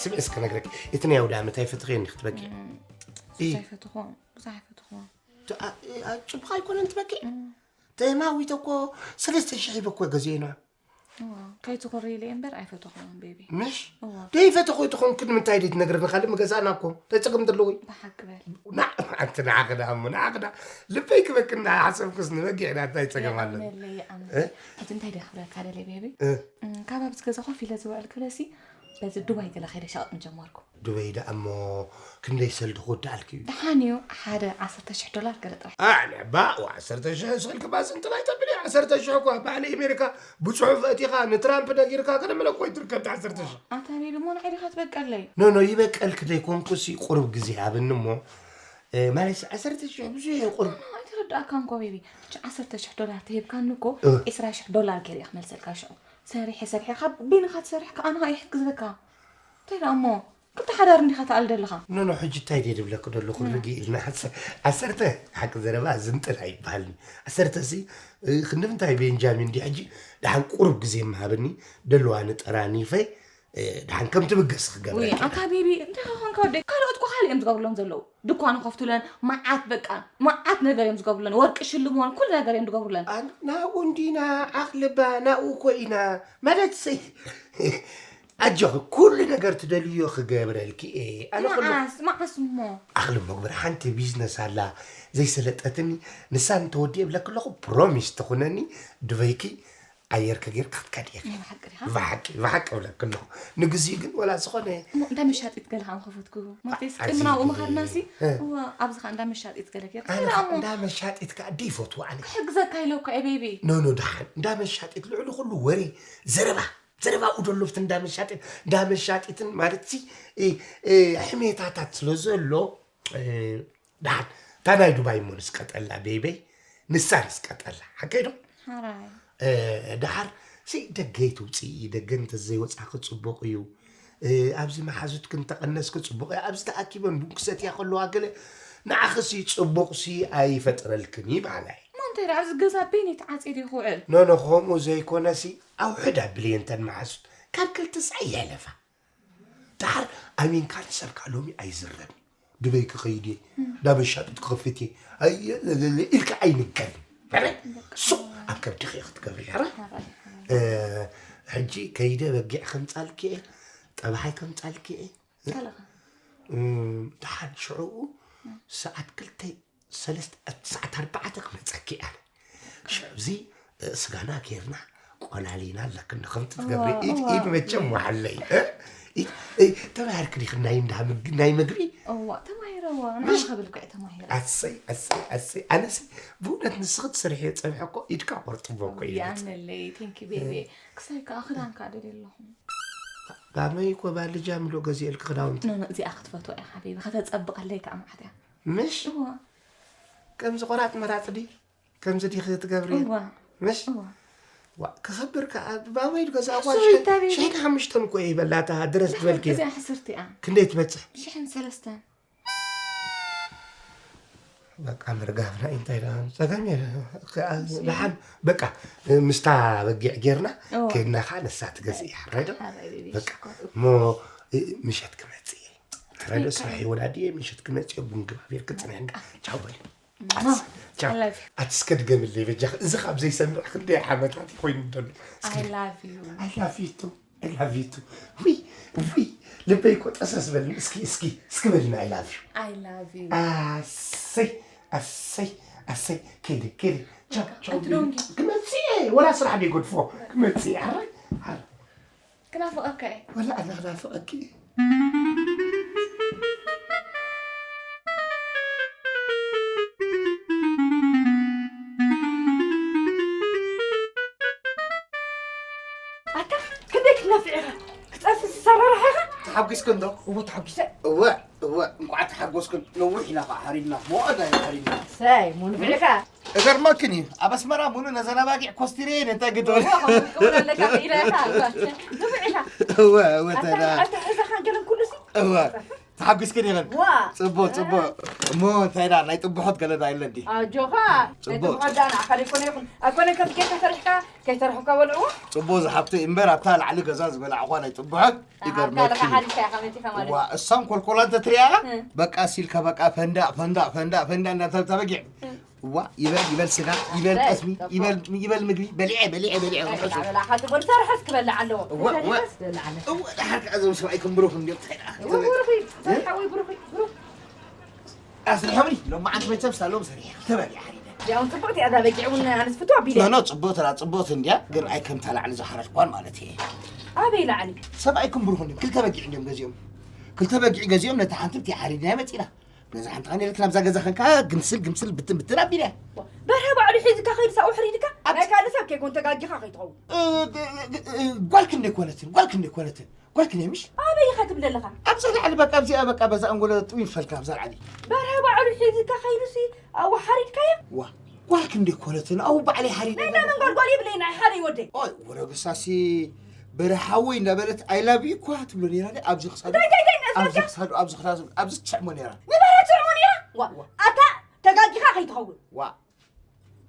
ስምዒ እስከ ነግረክ፣ እቲ ናይ ኣውደ ዓመት ኣይፈትኽዮን ኢኺ ትበኪ። እ። ብዙሕ ኣይፈትኽዎን፣ ብዙሕ ኣይፈትኽዎን። ት-፣ ኣ-፣ ኣ-፣ ጽቡቕ ኣይኮነን ትበኪ። እ። ተማዊተ እኮ ሰለስተ ሽሕ ሂበ እኮ ገዚኤና። እዋ፣ ከይትኹሪ ኢለ እምበር ኣይፈተኹን ቤቢ። ምሽ? እዋ። ደይፈተኹ ትኾንኪ ንምንታይ ደይ ትነግርኒ? ካልእ ምገዛእና እኮ። እንታይ ጸገም ዘለዎ እዩ? ብሓቂ በል። ና፣ ኣንቲ ንዓኺ ደኣ እሞ፣ ንዓኺ ደኣ ልበይ ክበኪ እናሓሰብኩስ ንበጊዕ ኢና እንታይ ጸገም ኣሎ? የቐንየለይ፣ የቐንየለይ። እ? ሕጂ እንታይ ደይ ክብለካ ደልየ ቤቢ? እ። እም፣ ካብ ኣብዚ ገዛ ኮፍ ኢለ ዝውዕል ክብለሲ፣ በዚ ዱባይ ገለ ከይደ ሸቐጥ ምጀመርኩ። ዱበይ ደኣ እሞ ክንደይ ሰልዲ ክወድኣልኪ እዩ? ደሓን እዩ፣ ሓደ ዓሰርተ ሽሕ ዶላር ገለ ጥራሕ። ኣነ ባ፣ ዓሰርተ ሽሕ ሰልዲ ባስ እንጥላይ ተብሊ፣ ዓሰርተ ሽሕ እኳ ባዕሊ ኣሜሪካ ብጽሑፍ ኣእቲኻ ንትራምፕ ነጊርካ፣ ቅድሚ ለኮይ ትርከብ ዓሰርተ ሽሕ። ኣታ ቤቢ፣ እሞ ንዓይ ዲኻ ትበቀለይ? ኖ፣ ኖ፣ ይበቀልክ ደይኮንኩሲ፣ ቁሩብ ግዜ ሃብኒ እሞ፣ እ፣ ማለት ዓሰርተ ሽሕ ብዙሕ እዩ ቁሩብ። ኖ፣ ኣይተረዳእካን እኮ ቤቢ። እቺ ዓሰርተ ሽሕ ዶላር ተሂብካኒ እኮ፣ እ። ዕስራ ሽሕ ዶላር ገይረ እየ ክመልሰልካ ሽዑ። ሰሪሐ፣ ሰሪሐ፣ ካብ በይንኻ ትሰርሕ ከኣ ኣነ ከኣ ይሕግዘካ። እንታይ ደኣ እሞ? ክልተ ሓዳር እንዲኻ ትኣሊ ዘለኻ። ኖ፣ ኖ፣ ሕጂ እንታይ ድየ ዝብለኪ ዘለኹ? እ። ርግእ ኢልና፣ ዓሰ-፣ ዓሰርተ፣ ሓቂ ዘረባ ዝንጥል ኣይበሃልን። ዓሰርተ ሲ፣ እ፣ ክንዲ ምንታይ ቤንጃሚን ድዩ ሕጂ? ደሓን ቁሩብ ግዜ ምሃብኒ፣ ደለዋ ንጠራኒፈ፣ እ፣ ደሓን ከም ትብገስ ውይ፣ ክገብረኪ። ኣታ ቤቢ፣ እንታይ ኾንካ ወደይ? ካልኦት እኮ ካልእ እዮም ዝገብሩሎም ዘለዉ። ድኳን ከፍቱለን፣ መዓት በቃ፣ መዓት ነገር እዮም ዝገብሩለን። ወርቂ ሽልሞን፣ ኩሉ ነገር እዮም ዝገብሩለን። ኣን-፣ ናብኡ እንዲና፣ ዓቕልባ፣ ናብኡ እኮ ኢና። ማለት ሲ፣ ኣጆኺ፣ ኩሉ ነገር ትደልዮ ክገብረልኪ እየ። ኣነ ኩሉ መዓስ፣ መዓስ እሞ? ዓቕሊ መግበር ሓንቲ ቢዝነስ ኣላ ዘይሰለጠትኒ፣ ንሳ እንተወዲኤ እብለኪ ኣለኹ፣ ፕሮሚስ ትኹነኒ፣ ዱበይኪ ኣየር ከጌርካ ክትከድ እየ። ናይ ብሓቂ ዲኻ? ብሓቂ፣ ብሓቂ እብለኪ ኣለኹ። ንግዚኡ ግን ወላ ዝኾነ እሞ እንዳ መሻጢት ገለ ከዓ ምኸፈትኩ። ማለተይስ ኣዚ ቅድሚ ናብኡ ምኻድናሲ፣ እ። እዋ፣ ኣብዚ ኸዓ እንዳ መሻጢት ገለ ጌርካ ኣነ ከይዳ ከዓ እሞ እንዳ መሻጢት ከዓ ደይፈትዎ ኣነ። ክሕግዘካ ኢለ እኮ እየ ቤቢ። ኖ፣ ኖ፣ ደሓን። እንዳ መሻጢት ልዕሊ ኩሉ ወሬ፣ ዘረባ። ዘረባኡ ደሎ ኣብቲ እንዳ መሻጢት፣ እንዳ መሻጢትን ማለትሲ፣ እ፣ እ፣ ሕሜታታት ስለ ዘሎ፣ እ፣ ደሓን፣ እታ ናይ ዱባይ እሞ ንስቀጠላ ቤበይ፣ ንሳ ንስቀጠላ። ሓቀይ ዶ? ሓራይ። እ፣ ደሓር ሲ ደገ ኣይትውፅኢ፣ ደገ እንተዘይወፃኺ ፅቡቕ እዩ። እ፣ ኣብዚ መሓዙትክን ተቐነስኪ ፅቡቕ እዩ። ኣብዚ ተኣኪበን ቡን ክሰትያ ከለዋ ገለ ንዓኽሲ ፅቡቕሲ ኣይፈጥረልክን እዩ በሃላይ። እሞ እንታይ ደኣ ኣብዚ ገዛ በይነይ ተዓፅየ ድየ ክውዕል? ኖ፣ ኖ፣ ከምኡ ዘይኮነሲ ኣውሕድ ኣብልየን እተን መሓዙት። ካብ ክልተ ሳዕ የሕለፋ። ደሓር ኣሚንካ ንሰብካ ሎሚ ኣይዝረብን። ዱበይ ክኸይድ እየ፣ እም። እንዳ መሻጢት ክኸፍት እየ፣ ኣየ፣ ለለለ ኢልካ ኣይንገርን። ሕራይ? በቃ። ሱቕ ኣብ ከብድኺ ኢኺ ክትገብሪ፣ ሕራይ? ሕራይ፣ ሕራይ። እ፣ ሕጂ ከይደ በጊዕ ከምጻልኪ እየ፣ ጠባሓይ ከምጻልኪ እየ። ጸለኻ? እም፣ ደሓን ሽዑኡ እም። ሰዓት ክልተ ሰለስተ፣ ሰዓት ኣርባዕተ ክመጸኪ ኣነ። ሽዑ ኣብዚ፣ እ፣ ስጋና ጌርና ቆላሊና ኣለክን ከምቲ ትገብሪ። እዋ፣ ኢድ፣ እዋ። ኢድ መቸም ወሓለይ፣ እ? ኢድ፣ እ፣ ተማሂርክ ዲኺ ናይ እንዳ ምግቢ፣ ናይ ምግቢ? እዋ፣ ተማሂረ፣ እዋ። ምሽ? ንዓኻ ክብል እኮ እየ ተማሂረ። ኣሰይ፣ ኣሰይ፣ ኣሰይ። ኣነሲ ብእውነት ንስኺ ትሰርሕዮ ጸብሒ እኮ ኢድካ ቆርጥቦ እኮ እዩ። ያንለይ፣ ቴንክ ዩ ቤቢ። እ። ክሳይ ከኣ ክዳን ከኣ ደልየ ኣለኹ። ባመይ እኮ ባልጃ ምሎ ገዚኤልክ ክዳውንቲ። ኖ፣ ኖ፣ እዚኣ ክትፈትዋ ኢኻ ቤቢ። ከተጸብቐለይ ከኣ መዓት እያ። ምሽ? እዋ። ከምዚ ቆራጥ መራጥ ድዩ? ከምዚ ዲኺ ትገብሪ? እዋ። ምሽ? እዋ። ዋ፣ ክኸብር ከኣ፣ ባመይ ገዛ እዋ፣ ሕሱር ሽሕ-፣ ይታ ቤቢ። ሽሕን ሓሙሽተን እኮ እየ ይበላ፣ እታ ድረስ ሕሱር፣ ዝበልክያ። እዚኣ ሕስርቲ እያ። ክንደይ ትበጽሕ? ሽሕን ሰለስተን። በቃ፣ ምርጋፍና እዩ፣ እንታይ ደኣ፣ ጸገም የለ። ከኣ፣ ደሓን፣ በቃ፣ ምስታ በጊዕ ጌርና፣ እዋ። ከድና ከኣ ንሳ ትገዝእ እያ፣ ሕራይ ዶ? ሕራይ ቤቢ፣ በቃ፣ ሽኮር። እሞ፣ ምሸት ክመጽእ እየ። ተረዶ ወይ ስራሕ ከኣ። ይወዳድየ፣ ምሸት ክመጽእ እየ፣ ቡን ግባ፣ ቤር ክጽንሐኒ። በቃ። ቻው በል። ቻው። I love you። ኣቲ እስከ ድገምለይ በጃኺ። እዚ ካብ ዘይሰምዕ ክንደይ ዓመታት ኮይኑ ደሎ። እስከ I love you። I love you too። I love you too። ውይ፣ ውይ፣ ልበይ እኮ ጠሰስ በልኒ። እስኪ፣ እስኪ፣ እስኪ በልኒ I love you። I love you። ኣሰይ፣ ኣሰይ፣ ኣሰይ። ከይደ፣ ከይደ። ቻው፣ በቃ፣ ቻው። ኣይትደንጉ። ክመጽእ እየ። ወላ ስራሕ ደይገድፎ። ክመጽእ እየ። ኣረ፣ ኣረ። ክናፍቐካ እየ። ወላ ኣነ ክናፍቐኪ እየ። ኣታ፣ ክንደይ ክትነፍዕ ኢኻ? ክትጠፍእ ዝሰራራሕ ኢኻ? ተሓጒስክን ዶ? እወ፣ ተሓጒሰ። እወ፣ እወ፣ እንቋዕ ተሓጎስክን። ነዊሕ ኢና ኸዓ ሓሪድና። መዋእለ ኢና ሓሪድና። ሰይ፣ ሙሉ ንፍዕካ። እገርመክን እዩ፣ ኣብ ኣስመራ ሙሉ ነዘን ኣባጊዕ ኮስቲረ እየ ነታ ግጥም። እወ፣ ከምኡ ክኸውን ኣለካ፣ ክኢላ ኢኻ፣ እወ። ንፍዕ ኢኻ። እወ፣ እወ፣ ኣታ፣ ተዳ-፣ ኣታ፣ እዛ ኻንገለን ኩሉ ሲ? እወ። ሓጒስክን ይኽእል። ዋ ጽቡቕ ጽቡቕ። እሞ እንታይ ዳ ናይ ጥቡሖት ገለ ዳ የለን ድዩ? ኣጆኻ ጽቡቕ። ጥቡሖት ዳ ንዓኻ ደይኮነ ይኹን ኣይኮነ ከምዚ ጌርካ ሰሪሕካ ከይሰርሕካ በልዕዎ። ጽቡቕ ዝሓብተይ እምበር ኣብታ ላዕሊ ገዛ ዝበላዕኳ ናይ ጥቡሖት ይገርመኪ። ሓሊካ ኢኻ መጺኻ ማለት ዋ እሳም ኮልኮላ እንተትሪኣ በቃ ሲልካ በቃ ፈንዳእ ፈንዳእ ፈንዳእ ፈንዳእ እንዳተልካ በጊዕ እዋ ይበል ይበል ስጋ ይበል ጠስሚ ይበል ይበል ምግቢ በሊዐ በሊዐ በሊዐ ክብለካ በላ ሓንቲ ጎል ሰርሐስ ክበልዕ ኣለዎ እዋ እዋ እዋ ደሓር ከኣ እዞም ሰብኣይ ክምብሩኽ እንዲዮም እንታይ ደኣ ብሩኽይ ሓወይ ብሩኽይ ብሩኽ ኣስርሖምኒ ሎማዓንቲ መቸም ሳሎም ሰሪሐ ክልተ በጊዕ ሓሪደ ያውን ጽቡቕቲ እያ እዛ በጊዕ እውን ኣነስ ፍትዋ ቢለ ኖ ኖ ጽቡቕቲ እያ ጽቡቕቲ እንድያ ግን ኣይ ከምታ ላዕሊ ዝሓረድኳን ማለት እየ ኣበይ ላዕሊ ሰብኣይ ክምብሩኽ እንዲዮም ክልተ በጊዕ እንዲዮም ገዚኦም ክልተ በጊዕ ገዚኦም ነታ ሓንቲ ብቲ ሓሪድናያ መጺና ነዛ ሓንቲ ኸነ ኢለክ ናብዛ ገዛ ኸንካ ግምስል ግምስል ብትን ብትን ኣቢለ በርሀ ባዕሉ ሒዝካ ኸይዱ ሳኡ ሕሪድካ ናይ ካልእ ሰብ ከይኮን ተጋጊኻ ኸይትኸውን ጓልክ እንደ ኮነትን ጓልክ እንደ ኮነትን ጓልክ እንደ ምሽ ኣበይ ኢኻ ትብል ኣለኻ ኣብዚ ላዕሊ በቃ ኣብዚኣ በቃ በዛ ኣንጎሎ ጥው ይፈልካ ኣብዛ ላዕሊ በርሀ ባዕሉ ሒዝካ ኸይዱሲ ኣዋ ሓሪድካያ ዋ ጓልክ እንደ ኮነትን ኣው ባዕለይ ሓሪድ ናይ ናመን ጓልጓል የብለይ ናይ ሓደ ይወደይ ኦይ ወረግሳሲ በርሀ ሓወይ እንዳበለት I love you እኳ ትብሎ ነይራ ድያ ኣብዚ ክሳዱ እንታይ እንታይ እንታይ ኣብዚ ክሳዱ ኣብዚ ክሳዱ ኣብዚ ትስዕሞ ነይራ ንበርሀ ትስዕሞ ነይራ ዋ ኣታ ተጋጊኻ ከይትኸውን ዋ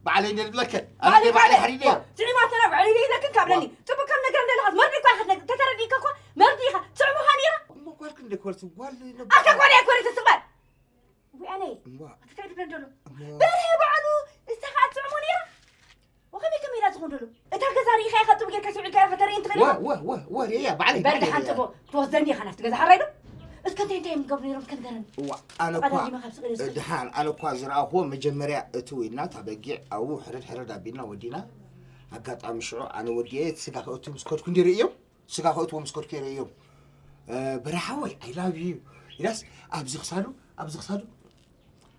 ባዕለይ እንደ ዝብለክን ኣነ ባዕለይ ሓሪደ ስዒማተና ባዕለይ ይብለክን ካብለኒ ጽቡቅ ከም ነገር እንደለካ መርዲ እኳ ኢኻ ተተረዲእካ እኳ መርዲ ኢኻ ትስዕሞኻ ነይራ እሞ ጓልክ እንደ ኮርት ጓል ኣታ ጓል እያ ኮርት ትስባል ወያነይ ኣታ እንታይ ድብለ እንደሎ በርሀ ባዕሉ እሳ ከዓ ትስዕሞ ነይራ ወኸመይ ከመይ ኢላ ትኸውን ደሎ እታ ገዛ ርኢኻ ኢኻ ጥቡ ጌርካ ስምዒልካ ኢኻ ተርእየን ትኽእል ኢኻ ወ ወ ወ ርያ ባዕለይ በል ደሓን ጥቡ ትወስደኒ ኢኻ ናብቲ ገዛ ሓራይ ዶ እስከ እንታይ እንታይ እዮም ገብሩ ነይሮም እስከ ንገረኒ እዋ ኣነ እኳ ደሓን ኣነ እኳ ዝረኣኽዎ መጀመርያ እቲ ወይና እታ በጊዕ ኣብኡ ሕርድ ሕርድ ኣቢልና ወዲና ኣጋጣሚ ሽዑ ኣነ ወዲኤ እቲ ስጋ ከእቱ ምስ ከድኩ እንዲ ርእዮም ስጋ ከእትዎ ምስ ከድኩ ርእዮም በረሓወይ I love you ኢላስ ኣብዚ ክሳዱ ኣብዚ ክሳዱ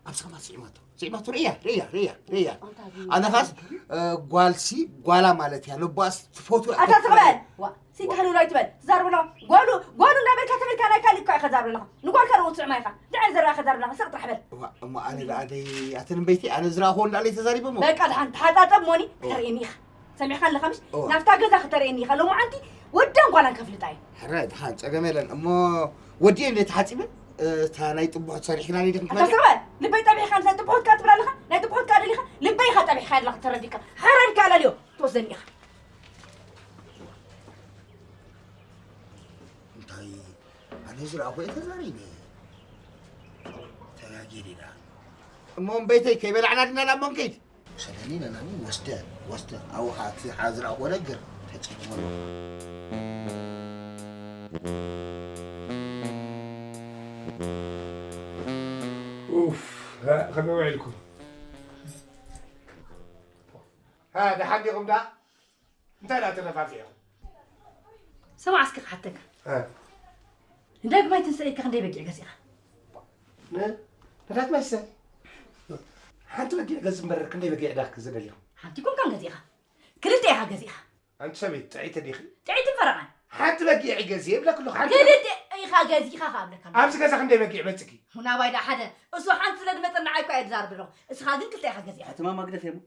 ኣብዚ ከማን ስዒማቶ ስዒማቶ ርእያ ርእያ ርእያ ርእያ ኣነ ኻስ ጓልሲ ጓላ ማለት እያ ልባስ ትፈትዎ ኣታ ትቕበል ዋ ሲካህልውሎ ኣይትበል ትዛርብሎ ጓሉ ጓሉ እንዳበልካ ተበልካ ናይ ካሊእ እኳ ኢኻ ዛርብለኻ ንጓልካ ዶ ትስዕማ ኢኻ እንታይ ዓይነት ዘረባ ኢኻ ዛርብለኻ ስቕ ጥራሕ በል እዋ እሞ ኣነ ደኣ ደይ ኣተን በይቲ ኣነ ዝረኣኽዎ እንዳለይ ተዛሪበ እሞ በቃ ድሓን ተሓጻጸብ ሞኒ ክተርእየኒ ኢኻ ሰሚዕካ ኣለኻ ምሽ ናብታ ገዛ ክተርእየኒ ኢኻ ሎማዓንቲ ወደን ጓላን ከፍልጣ እዩ ሕራይ ድሓን ጸገም የለን እሞ ወዲኤ እንደ ተሓጺበ እታ ናይ ጥቡሕት ሰሪሕና ሊደ ኣታ ክትመጽእ ሰብኣይ ልበይ ጠቢሕካ ናይ ጥቡሕት ካ ትብል ኣለኻ ናይ ጥቡሕት ካ ደሊኻ ልበይ ኢኻ ጠቢሕካ ኣለኻ ተረዲካ ሕራይ ድካ ኣለልዮ ትወስደኒ ኢኻ እንታይ ኣነ ዝረኣኹ እየ ተዛሪበ ተጋጊ ዲና እሞ እምበይተይ ከይበላዕና ድና ናብ መንከይድ ሰለኒ ነናኒ ወስደ ወስደ ኣውኻ እቲ ዝረኣኹ ነገር ተጨሞ ኡፍ ከመይ ውዒልኩም ደሓን ዲኹም ዳ እንታይ ዳ ተነፋፊዕኹም ስማዕ እስኪ ክሓተካ ንዳግማይ ትንሳኤ ኢልካ ክንደይ በጊዕ ገዚእኻ ንዳግማይ ትንሳኤ ሓንቲ በጊዕ ገዝ እምበር ክንደይ በጊዕ ዳ ክገዝእ ደሊኹም ሓንቲ ኮንካን ገዚእኻ ክልተ ኢኻ ገዚእኻ ኣንቲ ሰበይቲ ጥዕይቲ ዲኺ ጥዕይትን ፈረቓን ሓንቲ በጊዕ ገዚአ ይብለክ ኣለኹ ሓንቲ ክልተ ኢኻ ገዚእኻ እብለካ ኣለኹ ኣብዚ ገዛ ክንደይ በጊዕ መፅኪ ናባይ ዳ ሓደ እሱ ሓንቲ ስለ ዝመፀ ንዓይ እኳ እየ ዝዛርብ ኣለኹ እስኻ ግን ክልተ ኢኻ ገዚእኻ እቲ ማማ ግደፍ እሞ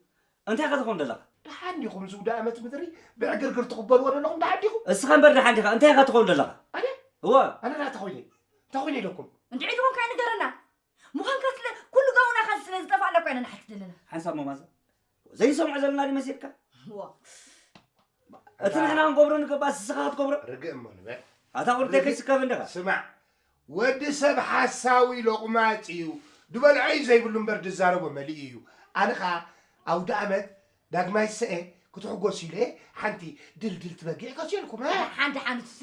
እንታይ ኢኻ ትኸውን ዘለኻ? ደሓን ዲኹም ዝውዳ ኣመት ምድሪ ብዕግርግር ትቕበልዎ ዘለኹም ደሓን ዲኹም? እስኻ እምበር ደሓን ዲኻ? እንታይ ኢኻ ትኸውን ዘለኻ? ኣነ? እወ። ኣነ ደኣ እንታይ ኮይነ? እንታይ ኮይነ ኢለኩም? እንድዒ ትኾንካ ንገረና። ምዃንካ ስለ ኩሉ ጋውናኻ ስለ ዝጠፍኣና እኳ ኢና ንሓትት ዘለና። ሓንሳብ ሞማዘ ዘይንሰምዖ ዘለና ድዩ መሲልካ? እዋ። እቲ ንሕና ክንገብሮ ንገባእ ንስኻ ክትገብሮ? ርግእ እሞ ንበል። ኣታ ቁርተይ ከይስከፍ እንዲኻ። ስማዕ ወዲ ሰብ ሓሳዊ ሎቕማጽ እዩ። ድበልዖ እዩ ዘይብሉ እምበር ድዛረቦ መሊኡ እዩ። ኣነ ኸኣ ኣውደ ኣመት ዳግማይ ዝሰኤ ክትሕጎስ ኢለ ሓንቲ ድልድል ትበጊዕ ከስየልኩም። ሓንቲ ሓንቲ ሲ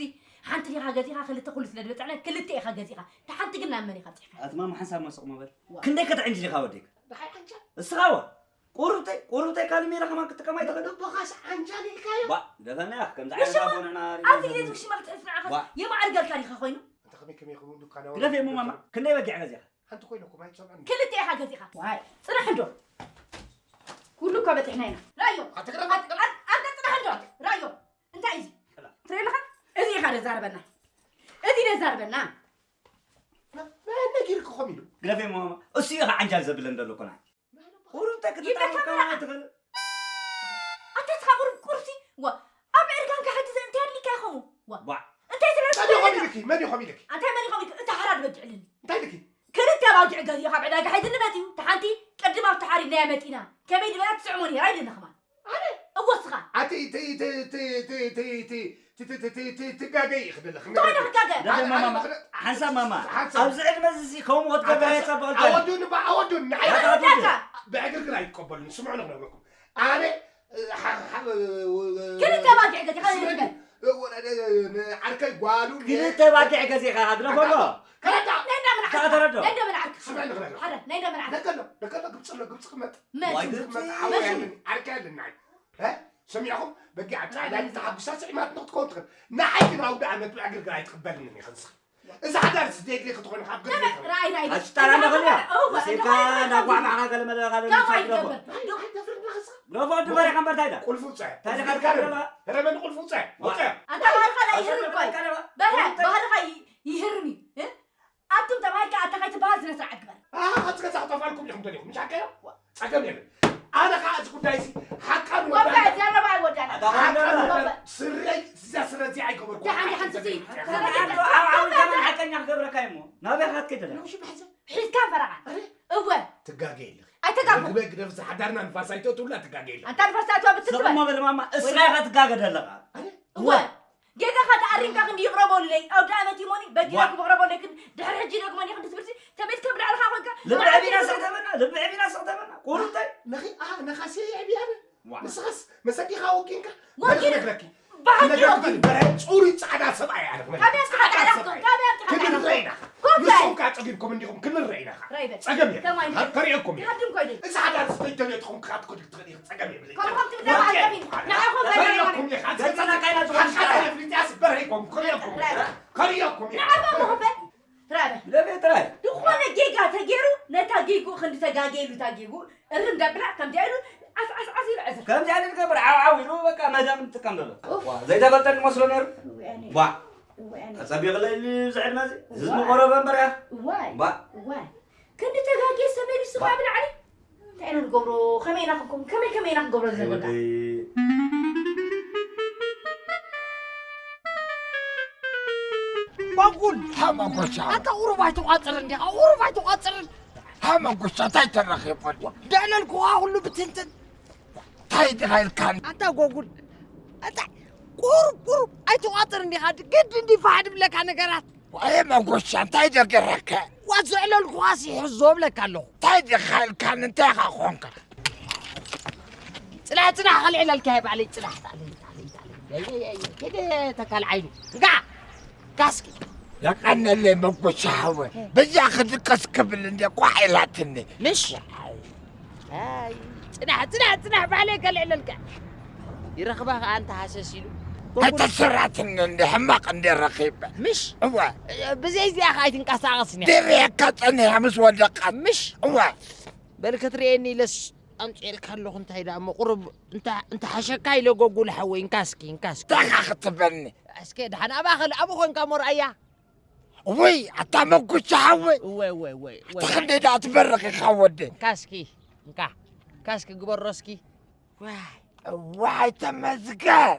ሓንቲ ዲኻ ገዚኻ ክልተ ኩሉ ስለ ዝበጽዕና ክልተ ኢኻ ገዚኻ። እታ ሓንቲ ግን ናብ መን ኢኻ ኣብጺሕካ? ኣቲ ማማ ሓንሳብ መሰቕ መበል። ክንደይ ከተዕንጅል ኢኻ ወዲካ? ደሓይ ዓንጃል። እስኻ ወ ቁሩብተይ ቁሩብተይ ካልእ ሜላ ከማን ክትጥቀማ ኣይትኽእል። ኣቦኻስ ዓንጃል ኢልካዮ? ባ ግደፈና ከምዚ ዓይነት ኣቦ ንሕና ኣብዚ ግዜ ዝግሽማ ክትሕዝ ንዓኻ የማዕርገልካ ዲኻ ኮይኑ? እንተ ከመይ ከመይ ይኸውን ዱካ ናወ ግደፍ የሞ ማማ ክንደይ በጊዕ ገዚኻ? ሓንቲ ኮይነ እኮ ማይ ትሰምዐኒ። ክልተ ኢኻ ገዚኻ። ዋይ ጽናሕ እንዶ። ኩሉ እኮ በጺሕና ኢና። ራዮ። ኣትግረፍ፣ ኣትግረፍ። ኣንተ ጽናሕ እንዶ። ራዮ። እንታይ እዩ? ትርኢ ኣለኻ? እዚ ኢኻ ደዛርበና። እዚ ደዛርበና። መን ነጊርክኹም ኢሉ? ግደፍ የሞ ማማ። እሱ ኢኻ ዓንጃል ዘብለን ዘሎ እኮ ንዓይ። ቁሩብታ ይብለካ ክትጠዓም ከማን መላእ። ኣይትኽእል። ኣታ እስኻ ቁሩብ ቁርሲ። ዋ። ኣብ ምዕርጋንካ ሕጂ ዘ-፣ እንታይ ኣድሊካ ይኸውን? ዋ። ዋ። እንታይ ስለ መን ዝኾን ኢልኪ? መን ይኾን ኢልኪ? ኣንታይ መን ይኾን ኢልኪ? እታ ሓራ በጅዕልኒ። እንታይ ኢልኪ? ክልተ ኣባጊዕ ገዚኡ ካብ ዕዳጋ ሒዝኒ መጺኡ። እታ ሓንቲ ቅድም ኣብቲ ሓሪድናያ መጺና። ከመይ ዝበላ ትስዕሞ ነይራ ኢልኒ ከማን። ኣነ? እወ፣ እስኻ። ኣቲ፣ እቲ፣ እቲ፣ እቲ፣ እቲ፣ እቲ፣ እቲ፣ እቲ፣ እቲ፣ እቲ፣ እቲ፣ እቲ ጋገ እዩ ክደለኽ። እንታይ ኢኻ ትጋገ? ደደ ማማ፣ ኣነ፣ ሓንሳብ ማማ። ሓንሳብ። ኣብዚ ዕድመ እዚ ከምኡ ክትገብር ሓንሳብ። ኣየጸብቐልካን። ኣወዱኒ ባ፣ ኣወዱኒ፣ ንዓይ። ኣታ ኣወዱኒ። ብዕግርግር ኣይትቀበሉኒ። ስምዑ ንኽነግረኩም። ኣነ፣ ሓ-፣ ሓ-፣ ክልተ ባጊዕ ገዚኻ ስምዑ፣ ንበል። ንዓርከይ ጓሉ ነ-፣ ክልተ ባጊዕ ገዚኻ ድረፈሎ። ከረዳ። ናይ እንዳ መን ዓርካ? ተረዶ። ናይ እንዳ መን ዓርካ? ስምዑ ንኽነግረኩም። ሓደ፣ ናይ እንዳ መን ዓርካ? ደገሎ፣ ደገሎ፣ ግብጽ ኣሎ፣ ግብጽ ክመጥ። መን? ዋይ፣ ግብጽ ግብጺ። ክመጥ። ዓው መን? ያለኒ፣ ዓርከይ ኣለኒ። እ? ሰሚዕኹም? በጊዕ ኣብ ጻዕዳ ተሓጉሳ ስዒማት ንኽትከውን ትኽእል። ንዓይ ግን ኣውደ ዓመት ብዕግርግር ኣይትቕበልንን ኢኽን ንስኺ። እዛ ሓዳር ስደት ሌክ ትኾን ካብ ገለ ራይ፣ ራይ፣ ራይ። ኣሽጣራ እንደኸልያ። እዋ፣ ሴካ እንደኸልያ። እንዳጓዕማዕኻ ገለ መለ ካልእ ከማይ ምሳሌ ትገብር። ዶ-፣ ኣይተፍርድ ንኽስኻ። ዶ ፎድ በሬ ከንበር ታይዳ? ቁልፉ ውፅአ። ታይዳ ቁልፉ ውፅአ። ካደረባ? ረመን ቁልፉ ውፅአ። ዋ። ውፅአ። ኣንታ ባህርኻ ላይ ይህርም እኮ እዩ። ካደረባ? በርሀ፣ ባህርኻ ይ-፣ ይህርም እዩ። እ? ኣቱም ተባሂልካ ኣታ ከይትበሃል ስነ ስርዓት ግበር። ኣሃ፣ ካብዚ ገዛ ክጠፋልኩም ኢኹም ደሊኹም። ምሽ ሓቀዮ? ዋ። ጸገም የለን። ኣነ ኸዓ እዚ ጉዳይ እዚ ሓቃን ኮፈ ወዳን ዘረባ ኣይወዳና። ኣታ ሓቃን ኮፈ። ወዳን ስረይ፣ እዛ ስረ እዚ ኣይገበርኩ። ደሓን፣ ደሓን፣ ሓቂ ስቲ። ተዘይመጽእ። ተረጋጋ። ዓው፣ ዓው፣ ከመን ሓቀኛ ክገብረካ እሞ። ናበይ ኻትከይ ደለኻ? ንውሽ ብሕሰብ። ሒዝካ ፈረቓ። ኣረ? እወ። ትጋገ የለኺ። ኣይተጋጉ። ግበ ግደፍ፣ ዝሓዳርና ንፋስ ኣይተእትውላ ትጋገ የለኺ። ኣንታ ንፋስ ኣይተዋ ብትትበል። ስቕ እሞ በል ማማ፣ እስኻ ኢኻ ትጋገ ደለኻ። ኣረ? እወ። ጌጋኻ ተኣሪምካ ክንዲ ይቕረበለይ፣ ኣውደ ኣመት ይሞኒ፣ በጊና ዋ። ክምቕረበለይ ክን-፣ ድሕሪ ሕጂ ደግሞኒ ክንዲ ትብልሲ፣ ተመትከ ብላዕልኻ ኮንካ፣ ልቢ ንዓዲ ዕቢና ትብልሲ። ስቕ ተበልና፣ ልቢ ዕቢና ስቕ ተበልና። ቁሩብ እንታይ? ነኺ፣ ኣ፣ ነኻሲ ዕቢ ኣነ። ዋ። ንስኻስ መሰኪኻ ወጊንካ? ወጊን-፣ በል ክነግረኪ። ባህጊ ክነግረኪ ወጊን። በል፣ በል፣ ጽሩይ ጻዕዳ ሰብኣይ ኣነ ክነግረኪ። ካበይ ኣምጺኻ ጻዕዳ ጻዕዳ ሰብኣይ። ካበይ ኣምጺኻ ጻዕዳ ክንረአ ሰብኣይ? ኢና። ኮፍ በል። ንስኹም ከኣ ጸጊብኩም እንዲኹም ክንረአ ኢና። ራይ በል። ጸገም የለን። ከማይ ከ-፣ ከርእየኩም እየ። ይሃድም ኮይደ። እዚ ሓዳር ዝተይተልዮ ትኹም ክኻትኮ ትኽእል ኢኺ። ጸገም የብለይ። ከምኡ ከም ትብላ ወርቂ ማለት እዩ። ንዓኹም ከርእየኩም እየ። ገዛና ካይና ዝኾነ ሓቃ ሽታ። ፍልጥያስ በርሀይኮም። ከርእየኩም እየ። ራይ በል። ከርእየኩም እየ። ንዓኹም ክፈል። ራይ በል። ለቤት ራይ። ዝኾነ ጌጋ ተገይሩ፣ ነታ ጌግኡ ክንዲ ተጋገየሉ እታ ጌግኡ እርም ደብላ ከምዚኣ ኢሉ ዓስ፣ ዓስ፣ ዓስ ኢሉ ዕዝር። ከምዚኣ ኢሉ ዝገብር ዓው፣ ዓው ኢሉ በቃ መዳም ንጥቀም ዘሎ። ኡፍ። ዋ፣ ዘይተፈልጠ ንመስሎ ነይሩ። እወ፣ ኣነ። ዋ። እወ፣ ኣነ። ኣጸቢቕለይ ኢሉ ዝዕድመ እዚ። ህዝቢ እዋ። ቆረበ እምበር እያ። እዋይ። ዋ። እዋይ። ክንዲ ተጋግየ ሰብ መሊሱ እዋ። ካብ ላዕሊ። እንታይ ኢና ንገብሮ? ከመይ ኢና ክንከውን? ከመይ፣ ከመይ ኢና ክንገብሮ ዘለና? ወደይ። ባጉል። ሃ፣ መጎሻ። ኣታ ቁሩብ ኣይትቋጽርን ዲኻ? ቁሩብ ኣይትቋጽርን? ሃ፣ መጎሻ፣ እንታይ ተረኺቡ? ደዕለልኩኻ ኩሉ ብትንትን። እንታይ ዲኻ ኢልካኒ? ኣታ ጎጉል፣ ኣታ ቁሩብ፣ ቁሩብ ኣይትቋጽር እንዲኻ፣ ግድ እንዲ ፋሕ ድብለካ ነገራት። ዋየ መጎሻ፣ እንታይ ደገረከ? ዋ ዘዕለልኩኻሲ ሕዞ እብለካ ኣለኹ። እንታይ ዲኻ ኢልካኒ? እንታይ ኢኻ ኾንካ? ጽናሕ፣ ጽናሕ፣ ከልዕለልካ እየ ባዕለይ፣ ጽናሕ፣ ጣለይ፣ ጣለይ፣ ጣለይ። የየ፣ የየ፣ የየ፣ ተካል ዓይኑ። እንካ! ካስኪ። የቐነለይ መጎሻ ሓወ። በዚኣ ክድቀስ ክብል እንደ ቋዕ ኢላትኒ። ምሽ? ኣይ፣ ጽናሕ፣ ጽናሕ፣ ጽናሕ፣ ባዕለይ ከልዕለልካ። ይረኽባ ከኣ እንተ ሃሰስ ኢሉ። ኣይተሰራትኒ እንደ ሕማቕ እንደ ረኺበ። ምሽ? እወ። ብዘይ እዚኣ ከኣ ኣይትንቀሳቐስን እያ። ድርየካ ጸኒሐ ምስ ወደቐት። ምሽ? እወ። በል ክትርእየኒ ኢለስ ኣምጽኤልካ ኣለኹ። እንታይ ደኣ እሞ ቁሩብ እንተ፣ እንተ ሓሸካ ኢለ ጎጉል ሓወይ፣ እንካ እስኪ፣ እንካ እስኪ። እንታይ ኢኻ ክትበኒ? እስከ ደሓን ኣብኣ ኸል-፣ ኣብኡ ኾንካ እሞ ረኣያ። ውይ፣ ኣታ መጉሻ ሓወይ። እወ፣ እወ፣ እወ፣ እወ። ኣታ ክንደይ ደኣ ትበርኽ ኢኻ ወደይ። እንካ እስኪ፣ እንካ፣ እንካ እስኪ ግበሮ እስኪ። ዋይ። ዋይ፣ ተመስገን።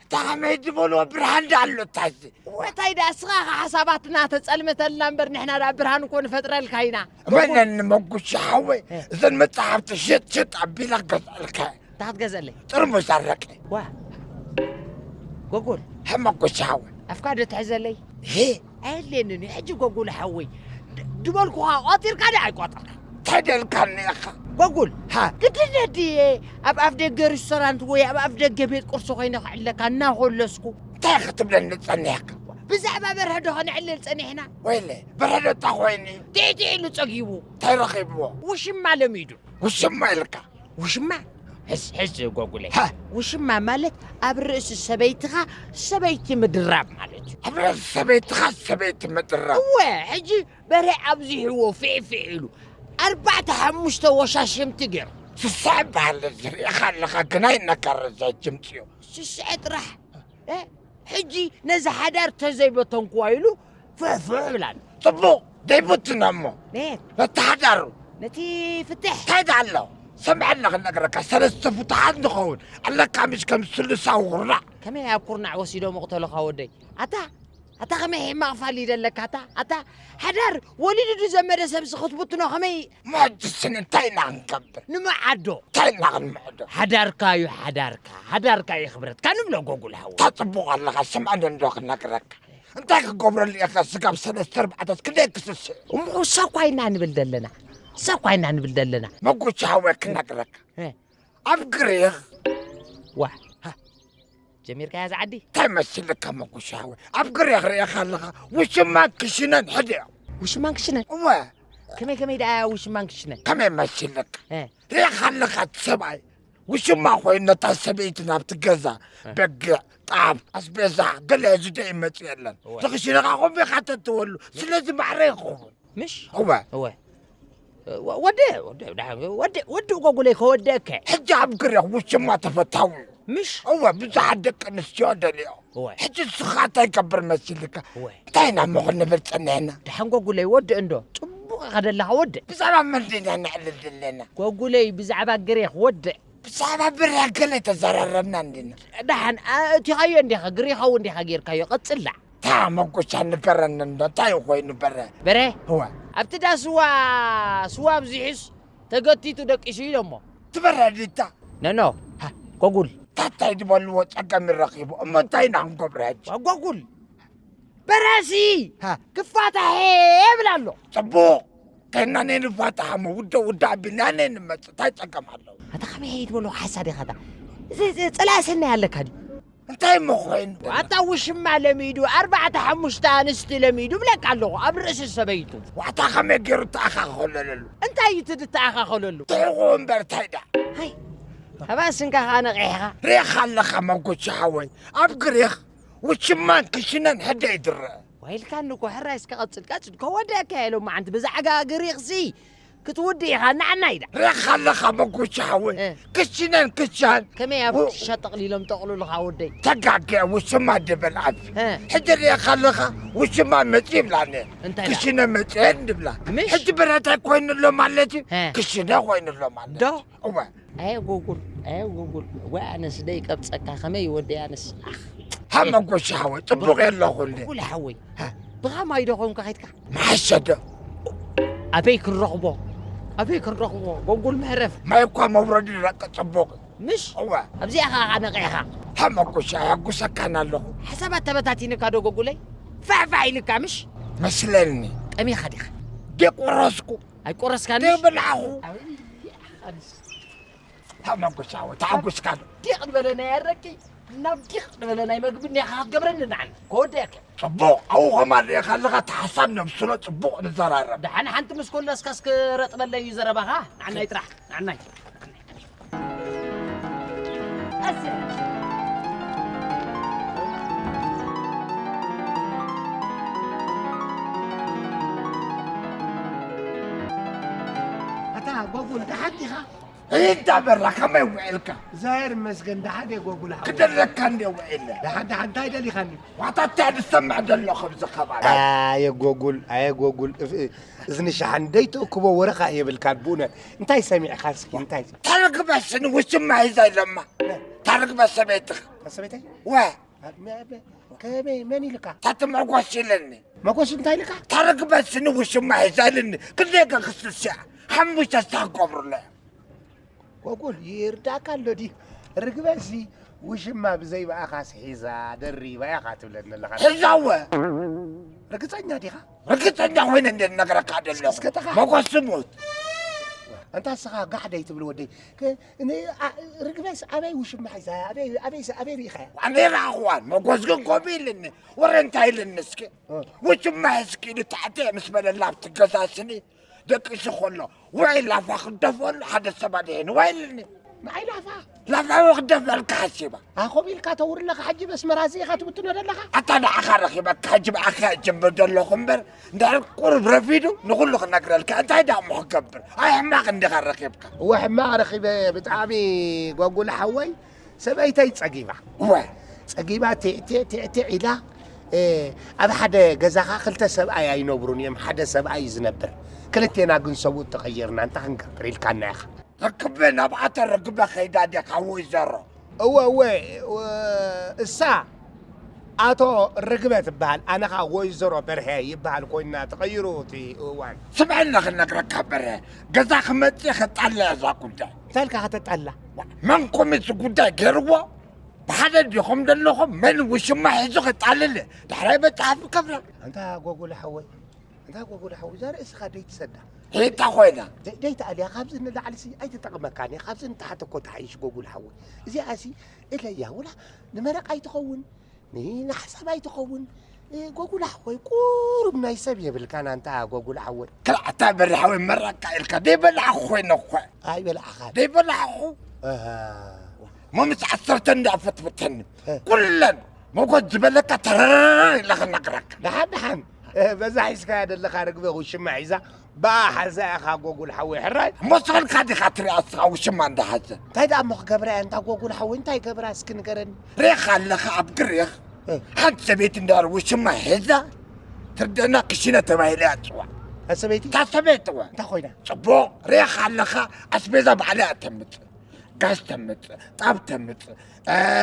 እታ ከመይ ዝበልዎ ብርሃን ደኣ ኣሎ እታ እዚ። ወታይ ደኣ እስኻ ኸ ሓሳባትና ተጸልመተልና እምበር ንሕና ደኣ ብርሃን እኮ ንፈጥረልካ ኢና። መነን መጉሻ ሓወይ፣ እ። እዘን መጻሕፍቲ ሽጥ ሽጥ ኣቢላ ክገዝኣልካ። እንታይ ክትገዝኣለይ? ጥርሙዝ ኣረቂ። ዋ። ጎጎል። ሀ መጎሻ ሓወይ። ኣፍካ ዶ ትሕዘለይ? ሄ። ኣየድልየንን እዩ። ሕጂ ጎጎል ሓወይ። ድ-፣ ድበልኩኻ ቋጺርካ ዶ ኣይቋጸርካ? እንታይ ደልካኒ ኢኻ? ጎጎል። ሃ። ግድነት ድየ ኣብ ኣፍ ደገ ሪስቶራንት ወይ ኣብ ኣፍ ደገ ቤት ቁርሲ ኮይነ ክዕለካ እናኾለስኩ? እንታይ ክትብለኒ ጸኒሕካ? ብዛዕባ በርሀ ዶ ከነዕልል ጸኒሕና? ወይለ፣ በርሀ ዶ እንታይ ኮይኑ እዩ? ጢዕጢዕ ኢሉ ጸጊቡ። እንታይ ረኺብዎ? ውሽማ ለሚዱ። ውሽማ ኢልካ? ውሽማ? ሕስ፣ ሕስ ጎጉለይ። ሃ። ውሽማ ማለት ኣብ ርእሲ ሰበይትኻ ሰበይቲ ምድራብ ማለት እዩ። ኣብ ርእሲ ሰበይትኻ ሰበይቲ ምድራብ? እወ፣ ሕጂ በርሀ ኣብዚሕዎ ፊዕ ፊዕ ኢሉ ኣርባዕተ ሓሙሽተ ወሻሽምቲ ገይሩ። ስስዐ በሃል እዚ ርኢኻ ኣለኻ፣ ግን ኣይነካረዘ ጅምፅዮ። ስስዐ ጥራሕ። እ? ሕጂ ነዚ ሓዳር ተዘይበተንክዋ ኢሉ ፍሕፍሕ ይብል ኣሎ። ጽቡቕ፣ ደይብትና እሞ። ኔት። ነቲ ሓዳሩ። ነቲ ፍትሕ። እንታይ ደኣ ኣሎ? ሰምዐኒ ክነግረካ፣ ሰለስተ ፍቱሓት ንኸውን ኣለካ፣ ምሽ ከም ስሉሳዊ ኩርናዕ። ከመይ ኣብ ኩርናዕ ወሲዶም ይቕተሉኻ ወደይ? ኣታ፣ ኣታ ከመይ ሕማቕ ፋል ይደለካ ኣታ ኣታ ሓዳር ወሊዱ ድዘመደ ሰብሲ ክትብትኖ ከመይ? መጅስን እንታይ ኢና ክንገብር? ንምዓዶ እንታይ ኢና ክንምዕዶ? ሓዳርካ እዩ ሓዳርካ ሓዳርካ እዩ ክብረትካ ንብሎ ጎጉል ሃው። ተጽቡቕ ኣለኻ። ስምዐኒ እንዶ ክነግረካ። እንታይ ክገብረሉ እየ? ስጋብ ሰለስተ ኣርባዕተስ ክንደይ ክስስዕ? እሞ እሳ እኳ ኢና ንብል ዘለና እሳ እኳ ኢና ንብል ዘለና። መጉሻ ሃወ ክነግረካ። እ። ኣብ ግሪኽ ዋ ሃ፣ ጀሚርካያ ዝዓዲ? እንታይ መሲልካ መጉሻ ሃወ? ኣብ ግሪኽ ርኢኻ ኣለኻ? ውሽማን ክሽነን ሕደ እዮም። ውሽማን ክሽነን? እወ። ከመይ ከመይ ደኣ ውሽማን ክሽነን? ከመይ መሲልካ? እ። ርኢኻ ኣለኻ እቲ ሰብኣይ? ውሽማ ኮይኑ ነታ ሰበይቲ ናብቲ ገዛ እ። በጊዕ፣ ጣፍ፣ ኣስቤዛ፣ ገለ ዝደ ይመጽእ የለን። እወ። ዝኽሽነኻ ኹም ኢኻ ተትወሉ። ስለዚ ማዕረ ይኸውን። ምሽ? እወ። እወ። ወ-፣ ወደ-፣ ወደ-፣ ወደ-፣ ወደ-፣ ወዲ ጎጉለይ ከወደእከ። ሕጂ ኣብ ግሬኽ ውሽማ ተፈታዊ እዩ። ምሽ? እወ፣ ብዙሓት ደቂ ኣንስትዮ ደልዮ። እወ። ሕጂ ንስኻ እንታይ ይገብር መሲልካ? እወ። እንታይ ኢና እሞ ክንብል ጸኒሕና? ደሓን ጎጉለይ ወድእ እንዶ። ጽቡቕ ኢኻ ደለኻ ወድእ። ብዛዕባ መን ዲና ነዕልል ዘለና? ጎጉለይ ብዛዕባ ግሬኽ ወድእ። ብዛዕባ ብሬ ገለ ተዘራረብና እንዲና። ደሓን፣ ኣ-፣ እቲኻዮ እንዲኻ፣ ግሪኻዊ እንዲኻ ጌርካዮ፣ ቀጽላ። እታ መጎቻ ንገረኒ እንዶ፣ እንታይ ኮይኑ በረ? በረ? እወ። ኣብቲ ዳ ስዋ፣ ስዋ ኣብዚሑስ ተገቲቱ ደቂሱ ኢሎሞ። ትበረ ዲታ? ነኖ፣ ሃ፣ ጎጉል። ታታይ ዝበልዎ ጸገም ይረኺቡ። እሞ እንታይ ኢና ክንገብሮ ሕጂ? ዋ፣ ጎጉል። በረሲ ሃ። ክፋታሕ የብል ኣሎ። ጽቡቕ። ከይና ነይ ንፋታሕ እሞ ውደ ውደ ኣቢልና ነይ ንመጽእ። እንታይ ጸገም ኣለዎ? ኣታ ከመይ ሄድ በሎ ሓሳ ዲኻ ኣታ? እዚ፣ እዚ ጸላኢ ሰናይ ኣለካ ድዩ? እንታይ እሞ ኮይኑ? ኣታ ውሽማ ለሚዱ፣ ኣርባዕተ ሓሙሽተ ኣንስቲ ለሚዱ ብለካ ኣለኹ፣ ኣብ ርእሲ ሰበይቱ። ዋታ ከመይ ገይሩ ተኣኻኸለሉ? እንታይ እዩ እቲ ዝተኣኻኸለሉ? ትሕቑ እምበር እንታይ ደኣ? ሃይ፣ ኣባ ስንካ ኸኣ ነቒሕኻ። ርኢኻ ኣለኻ መጎቻ ሓወይ፣ ኣብ ግሪኽ ውሽማን ክሽነን ሕደ ይድረ። ዋይልካ ንኮ ሕራይ እስከ ቀጽል፣ ቀጽል፣ ከወደእካ እየ ሎማዓንቲ ብዛዕጋ ግሪኽሲ ክትውድእ ኢኻ፣ ንዓና ኢዳ። ርኢኻ ኣለኻ መጎቻ ሓወይ፣ እ። ክሽነን ክሻን። ከመይ ኣብ ው- ክሻ ጠቕሊሎም ጠቕልሉኻ ወደይ? ተጋግየ ውሽማ ድብል ኣፍ። እ። ሕጂ ርኢኻ ኣለኻ ውሽማ መጺ ይብላኒ። እንታይ ደኣ? ክሽነ መጺኤን ድብላ። ምሽ? ሕጂ ብረታይ ኮይኑሎ ማለት እዩ? እ። ክሽነ ኮይኑሎ ማለት ዶ? እዩ። እወ። ኣየ ጎጉል፣ ኣየ ጎጉል። ወይ ኣነስ ደይ ቀብጸካ፣ ከመይ ወደይ ኣነስ? ኣኽ። ሃ መጎሻ ሓወይ፣ ጽቡቕ የለኹ እንዴ? ጎጉል ሓወይ። ሃ። ብኻ ማይ ዶ ኾንካ ኸይድካ? መሓሸ ዶ? ኣበይ ክንረኽቦ? ኣበይ ክንረኽቦ? ጎጉል መህረፍ። ማይ እኳ መውረዱ ይረቅ ጽቡቕ። ምሽ? እወ። ኣብዚኣ ኸኣ ነቒሕኻ። ሃ መጎሻ፣ የጉሰካን ኣለኹ። ሓሳባት ተበታቲንካ ዶ ጎጉለይ? ፋዕፋዕ ኢልካ ምሽ? መስለኒ። ጠሚኻ ዲኻ? ደቆረስኩ። ኣይቆረስካንሽ? ደብላዕኹ። ኣበይ? ኣንስ። ተመጉሻዊ፣ ተዓጉስካ ዶ? ዲቕ ዝበለ ናይ ኣረቂ፣ ናብ ዲቕ ዝበለ ናይ መግቢ እኒኻ ክትገብረኒ ንዓና። ከወደእከ። ጽቡቕ፣ ኣብኡ ኸማን ርኢኻ ኣለኻ፣ እቲ ሓሳብ ነብስሎ ጽቡቕ ንዘራረብ። ደሓን ሓንቲ ምስ ኮለስካስ ክረጥበለይ እዩ ዘረባኻ። ንዓናይ ጥራሕ፣ ንዓናይ። ኣሰይ። ኣታ ጎጉል፣ ደሓን ዲኻ? እንዳ በራ ከመይ ውዒልካ? ዛየር መስገን ደሓን እየ ጎጉል ሓወይ። ክደለካ እንደ ውዒለ። ደሓን፣ ደሓን፣ እንታይ ደሊኻኒ? ዋታ እንታይ ዝሰምዕ ዘሎ ኣብዚ ከባቢ? ኣየ ጎጉል፣ ኣየ ጎጉል፣ እፍ-፣ እዝኒ ሸሓን ደይትእክቦ ወረኻ የብልካን ብእውነት። እንታይ ሰሚዕካ እስኪ፣ እንታይ? ተረግበስኒ ውሽማ ሒዛ ኢለማ። ተረግበ ሰበይትኻ። ሰበይተይ? ወ። ከመይ፣ መን ኢልካ? ታቲ መጎስ ኢለኒ። መጎስ እንታይ ኢልካ? ተረግበስኒ ውሽማ ሒዛ ኢልኒ። ክንደይ ከክስስያ? ሓሙሽተ ስታ ክገብሩለ። ጎጎል ይርዳእካ ኣሎ ድዩ? ርግበሲ ውሽማ ብዘይ ብኣኻስ ሒዛ ደሪባ ኢኻ ትብለኒ ኣለኻ። ሒዛወ። ርግጸኛ ዲኻ? ርግጸኛ ኮይነ እንደ ነግረካ ደለኹ። እስከ ተኻ- መጎስ ስሙት። ኣንታ እስኻ ጋሕ ደይ ትብል ወደይ። ከ-፣ ን-፣ ኣ-፣ ርግበስ ኣበይ ውሽማ ሒዛ? ኣበይ፣ ኣበይ፣ ኣበይ ርኢኻያ? ኣነ ረኣኽዋን። መጎስ ግን ከምኡ ኢልኒ። ወረ እንታይ ኢልኒ እስኪ? እ። ውሽማ ሒዝኪ ኢሉ ታሕቲ ምስ በለላ ኣብቲ ገዛ ስኒ። ደቂሱ ከሎ፣ ውዒ ላፋ ክደፈሉ ሓደ ሰብ ኣድሒኑ፣ ውዒ ኢልኒ። ንዓይ ላፋ? ላፋ ክደፈልካ ሓሲባ። ኣኾብ ኢልካ ተውርለኻ፣ ሕጂ በስመራ እዚ ኢኻ ትብትኖ ዘለኻ? ኣታ ንዓኻ ረኺበካ፣ ሕጂ ብኣኻ እጅምር ዘለኹ እምበር፣ እንድሕር ቁሩብ ረፊዱ ንኹሉ ክነግረልካ፣ እንታይ ደኣ እሞ ክገብር? ኣይ ሕማቕ እንዲኻ ረኺብካ። እወ፣ ሕማቕ ረኺበ፣ ብጣዕሚ ጓጉል ሓወይ። ሰበይተይ ጸጊባ። እወ። ጸጊባ ቴዕ፣ ቴዕ፣ ቴዕ፣ ቴዕ ኢላ፣ እ፣ ኣብ ሓደ ገዛኻ ክልተ ሰብኣይ ኣይነብሩን እዮም፣ ሓደ ሰብኣይ እዩ ዝነብር። ክልቴና ግን ሰብኡት ተቐይርና፣ እንታይ ክንገብር ኢልካና ኢኻ። ርክበ ናብኣ ተረግበ ከይዳ ዲኻ ወይዘሮ? እወ፣ እወ፣ እወ፣ እሳ ኣቶ ርግበ ትበሃል፣ ኣነ ኸኣ ወይዘሮ በርሀ ይበሃል ኮይንና ተቐይሩ እቲ እዋን። ስምዐኒ ክነግረካ በርሀ፣ ገዛ ክመጽእ ከጣልያ እዛ ጉዳይ። እንታይ ኢልካ ከተጣላ? ዋ፣ መንኩም እዚ ጉዳይ ገይርዎ? ብሓደ ዲኹም ዘለኹም? መን ውሽማ ሒዙ ከጣልል? ዳሕራይ መጽሓፍ ከብራ። ኣንታ ጎጉል ሓወይ፣ ኣንታ ጎጉል ሓወይ፣ እዛ ርእስኻ ደይትሰዳ። ሒታ ኮይና። ደይ-፣ ደይትኣልያ፣ ካብዚ ንላዕሊ ሲ ኣይትጠቕመካን እያ። ካብዚ ንታሕቲ እኮ ትሓይሽ ጎጉል ሓወይ። እዚኣ ሲ እለያ፣ ወላ ንመረቕ ኣይትኸውን፣ ንሓሳብ ኣይትኸውን። እ፣ ጎጉል ሓወይ፣ ቁሩብ ናይ ሰብ የብልካን ኣንታ ጎጉል ሓወይ። ክልኣታ በሪ ሓወይ መረቕካ ኢልካ ደይበላዕኹ ኮይነ እኮ። ኣይበላዕኻን። ደይበላዕኹ። ኣሃ። እሞ ምስ ዓሰርተ እንዳፈትፍተኒ። እ። ኩለን መጎት ዝበለካ ተረረር ኢለ ክነግረካ። ደሓን ደሓን። እ፣ በዛ ሒዝካያ ዘለኻ ርግበ ውሽማ ሒዛ፣ ብኣ ሓዛ ኢኻ ጎጉል ሓወይ ሕራይ። እሞ ስኽልካ ዲኻ ትሪኣ እስኻ ውሽማ እንዳሓዘ? እንታይ ደኣ እሞ ክገብራ እያ እንታ ጎጉል ሓወይ፣ እንታይ ገብራ እስኪ ንገረኒ። ሪኢኻ ኣለኻ ኣብ ግሪኽ? እ። ሓንቲ ሰበይቲ እንዳር ውሽማ ሒዛ፣ ትርደና ክሽነ ተባሂላ እያ ትጽዋዕ። እታ ሰበይቲ? እታ ሰበይቲ እዋ። እንታይ ኮይና? ጽቡቕ፣ ሪኢኻ ኣለኻ ኣስቤዛ ባዕላ እያ ተምጽእ። ጋዝ ተምጽእ፣ ጣብ ተምጽእ፣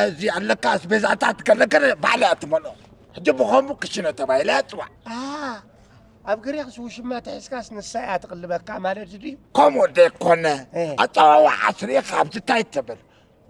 እዚ ኣለካ ኣስቤዛታት ገለገለ ባዕላ እያ ትመልኦ። ሕጂ ብኸምኡ ክሽነ ተባሂላ እያ ትጽዋዕ። ኣ፣ ኣብ ግሪኽስ ውሽማ ተሒዝካስ ንሳ እያ ትቕልበካ ማለት ድዩ? ከምኡ ደይኮነ፣ እ። ኣጸዋውዓ ስሪኻ ኣብዚ እንታይ ትብል?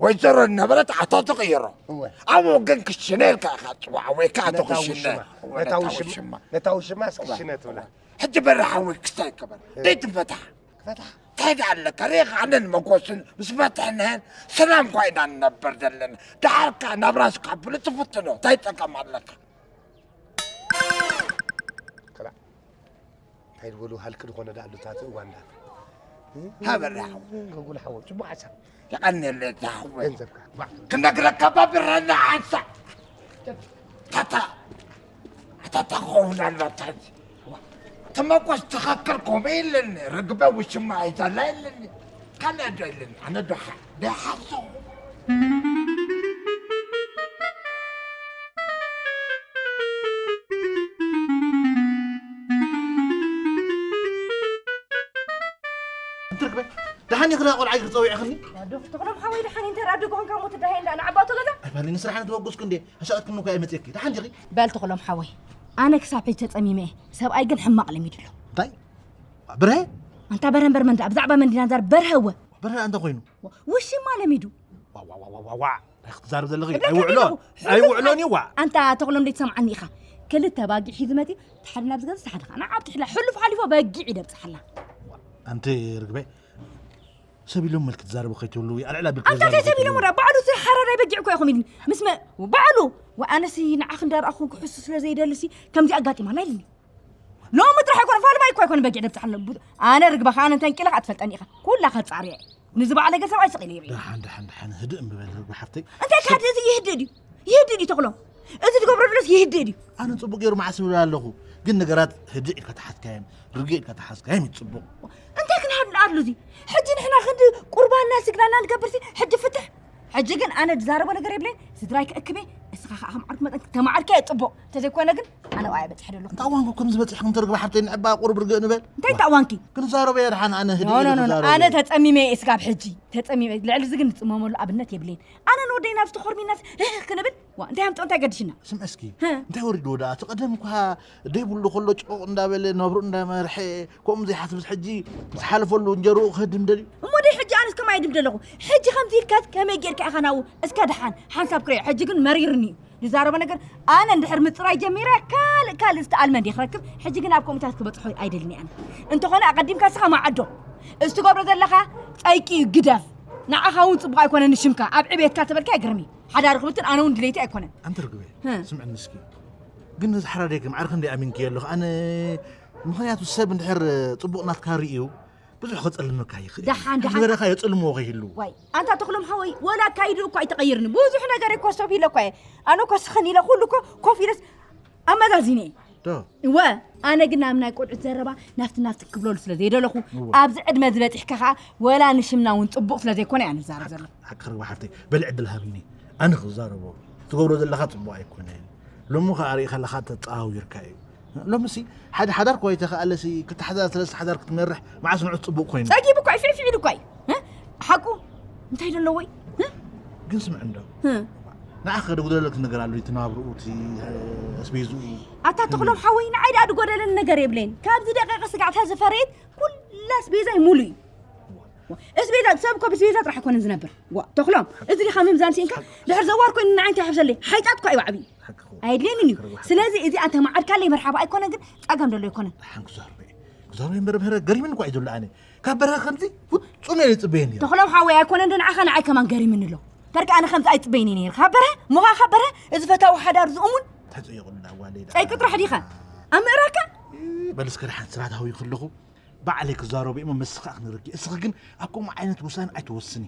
ወይዘሮ ነበረት ኣቶ ትቕይሮ። እወ። ኣብኡ ግን ክሽነ ኢልካ ኢኻ ትጽዋዕ ወይ ከኣ ኣቶ ነታ ክሽነ። ውሽማ፣ እወ፣ ነታ ነታ ውሽማ፣ ውሽማ። ነታ ውሽማስ እወ። ክሽነ ትብላ። ሕጂ በራሓዊ ክስታይ ክበር። እ። ደይትፈታሕ። ክፈትሓ? እንታይ ደኣ ኣለካ? ርኢኻ ኣነን መጎስን ምስ ፈትሕናየን ሰላም እኳ ኢና ንነብር ዘለና። ደሓር ከኣ ናብራስ ካብ ብሉ ትፍትኖ። እንታይ ጸገም ኣለካ? ክላ-፣ እንታይ ዝበሉ ሃልክ ዝኾነ ደኣ ኣሉታት እዋን ደኣ። ሃበላ። ጎጉል ሓወ፣ ጽቡቕ ሓሳብ። የቐንየለይ እዛ ሓወ። ገንዘብካ፣ ባ። ክነግረካ እባ ብረና ሓንሳእ። ታታ፣ ታታ ክኸውን ኣለዋ ታታ። ተመቆስ ትኸክር ኮመ የለኒ፣ ርግበ ውሽማ ኣይዛላ የለኒ። ካልእ ዶ የለኒ፣ ኣነ ዶ ሓ-፣ ዶ ሓሰኹ። እንትርክበ፣ ደሓን ኢኺ ደኣ ቆልዓይ ክጸዊዕኽኒ? ኣዶ፣ ተኽሎም ሓወይ ደሓን እንተ ኣደ ኮንካ እሞ ትዳሃይ እንዳ ንዓባቶ ገዛ? ኣይፋልን፣ ንስራሕ ንተበገስኩ እንዴ፣ ኣሻቕትክኒ እኮ እየ መጺእኪ። ደሓን ዲኺ? በል ተኽሎም ሓወይ፣ ኣነ ክሳብ ሕጂ ተጸሚመ እየ። ሰብኣይ ግን ሕማቕ ለሚዱ ኣሎ። እንታይ? ብርሀ? ኣንታ በርሀ እምበር መን ደኣ? ብዛዕባ መን ዲና ንዛረብ? በርሀ እወ። በርሀ ኣንታ ኮይኑ? ውሽማ ለሚዱ። ዋ፣ ዋ፣ ዋ፣ ዋ፣ ዋ። እንታይ ክትዛረብ ዘለኺ? እብለካ ኣይውዕሎን። ኣለኹ። ሕሉፍ ኣይውዕሎን ሓል-፣ እዩ፣ ዋ። ኣንታ ተኽሎም ዘይትሰምዓኒ ኢኻ። ክልተ ባጊዕ ሒዙ መጺኡ፣ እቲ ሓደ ናብዚ ገዛ፣ እቲ ሓደ ኸኣ ንዓ ኣብቲ ሕላ። ሕሉፍ ሓሊፎ በጊዕ እዩ ደብጽሓላ። ኣንቲ ርግበ፣ ሰብ ኢሎም መልክ ትዛረቡ ከይትብሉ፣ ኣልዕል ኣቢልኪ ኣንታ እንታይ ትዛረቡ ሰብ ኢሎም ከይትብሉ። ወዳ? ባዕሉ እቲ ሓራዳይ በጊዕ እኮ ኢኹም ኢሉኒ። ምስ መ-፣ ባዕሉ። ወኣነሲ ንዓኺ እንዳረኣኹ ክሕሱ ስለ ዘይደልሲ፣ ከምዚ ኣጋጢማና ኢሉኒ። ሎሚ ጥራሕ ኣይኮነ፣ ፋልባይ እኮ ኣይኮነ በጊዕ ደብጽሓ ኣሎ። ቡ-፣ ኣነ ርግበኻ ኣነ እንተንቂለ ከኣ ትፈልጠኒ ኢኻ። ኩላ ከጻርየ። ንዚ በዓለይ ገለ ሰብኣይ ስቕ ኢለ ይርኢ። ደሓን፣ ደሓን፣ ደሓን፣ ህድእ እምበል ርግበ ሓፍተይ። እንታይ ሰብ ካድ እዚ ይህድእ ድዩ? ይህድእ ድዩ ተኽሎ? እዚ ዝገብሮ ድረስ ይህድእ ድዩ? ኣነ ጽቡቕ ገይሩ መዓስ ይብል ኣለኹ። ግን ነገራት ህድእ ኢልካ ተሓዝካዮም፣ ርግእ ኢልካ ተሓዝካዮም እዩ ጽቡቕ። እንታይ ክንሃድእ ኣሎ እዚ? ሕጂ ንሕና ክንዲ ቁርባንና ስግዳና ንገብርሲ፣ ሕጂ ፍትሕ። ሕጂ ግን ኣነ ዝዛረቦ ነገር የብለይን፣ ስድራይ ክእክብ እየ፣ እስኻ ኸኣ ከም ዓርኩ መጠን ተማዓርካዮ ጽቡቕ፣ እንተዘይኮነ ግን ኣነ ኣብኣ እየ በጺሐ ዘለኹ። እንታይ እዋንኩ ከምዚ በጺሕኩም ተርግባ ሓብተይ ንዕባ ቁሩብ ርግእ ንበል። እንታይ እንታይ እዋንኪ? ክንዛረቦ እየ ደሓን ኣነ ህድእ ኖ፣ ኢለ ኖ፣ ኖ፣ ኖ፣ ክዛረብ ኣነ እየ። ተጸሚመ እየ እስካብ ሕጂ፣ ተጸሚመ። ልዕሊ እዚ ግን ንጽመመሉ ኣብነት የብለይን። ኣነ ንወደይ ናብዚ ተኾርሚናስ ህህ ክንብል፣ ዋ፣ እንታይ ኣምጽኦ እንታይ ገድሽና? ስምዒ እስኪ፣ ህ። እንታይ ወሪድዎ ደኣ? እቲ ቀደም እኳ ደይብሉ ከሎ ጭቑቕ እንዳበለ ናብርኡ እንዳመርሐ ከምኡ ዘይሓስብስ ሕጂ ዝሓለፈሉ እንጀርኡ ክህድም ደልዩ? እሞ ደይ ሕጂ ኣነስ ከማይ ድም ደለኹ። ሕጂ ከምዚ ኢልካስ ከመይ ጌርካ ኢኻ ናብኡ? እስከ ደሓን ሓንሳብ ክሪኦ። ሕጂ ግን መሪርኒ እዩ ዝዛረቦ ነገር። ኣነ እንድሕር ምጽራይ ጀሚረ ካልእ ካልእ ዝተኣልመ እንዲየ ክረክብ። ሕጂ ግን ኣብ ከምኡታት ክበጽሖ ኣይደልን እየ ኣነ። እንተኾነ ኣቐዲምካ እስኻ መዓዶ። እዚ ትገብሮ ዘለኻ ጸይቂ እዩ፣ ግደፍ። ንዓኻ እውን ጽቡቕ ኣይኮነን ንሽምካ። ኣብ ዕቤትካ ተበልካ ይግርም እዩ። ሓዳር ክብትን ኣነ እውን ድሌቲ ኣይኮነን። ኣንቲ ርግበ፣ ህ። ስምዕኒ እስኪ። ግን ነዚ ሓራዳይ ከም ዓርኺ እንደ ኣሚንኪ ኣለኹ። ኣነ፣ ምኽንያቱ ሰብ እንድሕር ጽቡቕ ናትካ ርእዩ፣ ብዙሕ ከጸልመካ ይኽእል። ደሓን፣ ደሓን። ንበረኻ የጸልምዎ ከይህሉ። ዋይ፣ ኣንታ ተኽሎም ሓወይ፣ ወላ ኣካይድኡ እኳ ኣይተቐይርኒ። ብዙሕ ነገር እኮ ሰብ ኢለ እኳ እየ። ኣነ እኮ ስኽን ኢለ ኩሉ እኮ ኮፍ ኢለስ ኣመዛዚነ እየ። ዶ? እወ፣ ኣነ ግን ናብ ናይ ቆልዑት ዘረባ ናፍቲ ናፍቲ ክብለሉ ስለ ዘይደለኹ፣ እወ። ኣብዚ ዕድመ እዚ በጺሕካ ኸኣ ወላ ንሽምና እውን ጽቡቕ ስለ ዘይኮነ እየ ኣነ ዝዛረብ ዘለኹ። ሓቂ ርግበ ሓፍተይ፣ በሊ ዕድል ሃብኒ። ኣነ ክዛረቦ። ትገብሮ ዘለኻ ጽቡቕ ኣይኮነን። ሎሚ ኸኣ ርኢኻ ኣለኻ ተጻዋዊርካ እዩ። ሎምሲ ሓደ ሓዳር እኮ ኣይተኻእለሲ፣ ክተሓዛዘብ ሰለስተ ሓዳር ክትመርሕ መዓስ ንዑ ጽቡቕ ኮይኑ። ጸጊቡ እኮ እዩ፣ ፊዕፊዕ ኢሉ እኮ እዩ። እ? ሓቁ እንታይ ዘለዎይ? እ? ግን ስምዕ እንዶ። እ? ንዓኸ ደጉደለልክ ነገር ኣሎ፣ እቲ ናብርኡ፣ እቲ ኣስቤዝኡ። ኣታ ተኽሎም ሓወይ፣ ንዓይ ደኣ ድጎደለኒ ነገር የብለይን። ካብዚ ደቂቕ ስጋዕ ተዝፈረየት ኩላ ኣስቤዛይ ሙሉ እዩ። ኣስቤዛ፣ ሰብ እኮ ብስቤዛ ጥራሕ ኣይኮነን ዝነብር። ዋ ተኽሎም፣ እዚ ዲኻ ምምዛን ሲእንካ? ድሕር ዘዋር ኮይኑ ንዓይ እንታይ ሓብሰለይ? ሓይጣት እኮ እዩ ዓብዪ። ኣይድልየንን እዩ። ስለዚ እዚ ኣንተ ማዓድካለይ መርሓባ ኣይኮነን፣ ግን ጸገም ደሎ ኣይኮነን። ሓንኩ ዛርበ ዛርበ እምበር ብሕረ ገሪምን እኳ እዩ ዘሎ። ኣነ ካብ በረኸ ከምዚ ፍጹም እየ ዝጽበየ ነይረ። ተኽሎም ሓወይ፣ ኣይኮነን ዶ ንዓኻ ንዓይ ከማን ገሪምኒ ኣሎ። ተርቂ ኣነ ከምዚ ኣይጽበይን እየ ነይረ። ካብ በረኸ፣ ምዃ ካብ በረኸ፣ እዚ ፈታዊ ሓዳር ዝእሙን። ተጸይቑልና ጓለይ ደኣ። ጸይቂ ጥራሕ ዲኻ? ኣብ ምእራካ? በል እስከ ደሓን ስራሕ ተሃውዩ ከለኹ ባዕለይ ክዛረቦ እሞ ምስኻ ክንርኪ። እስኺ ግን ኣብ ከምኡ ዓይነት ውሳነ ኣይትወስኒ።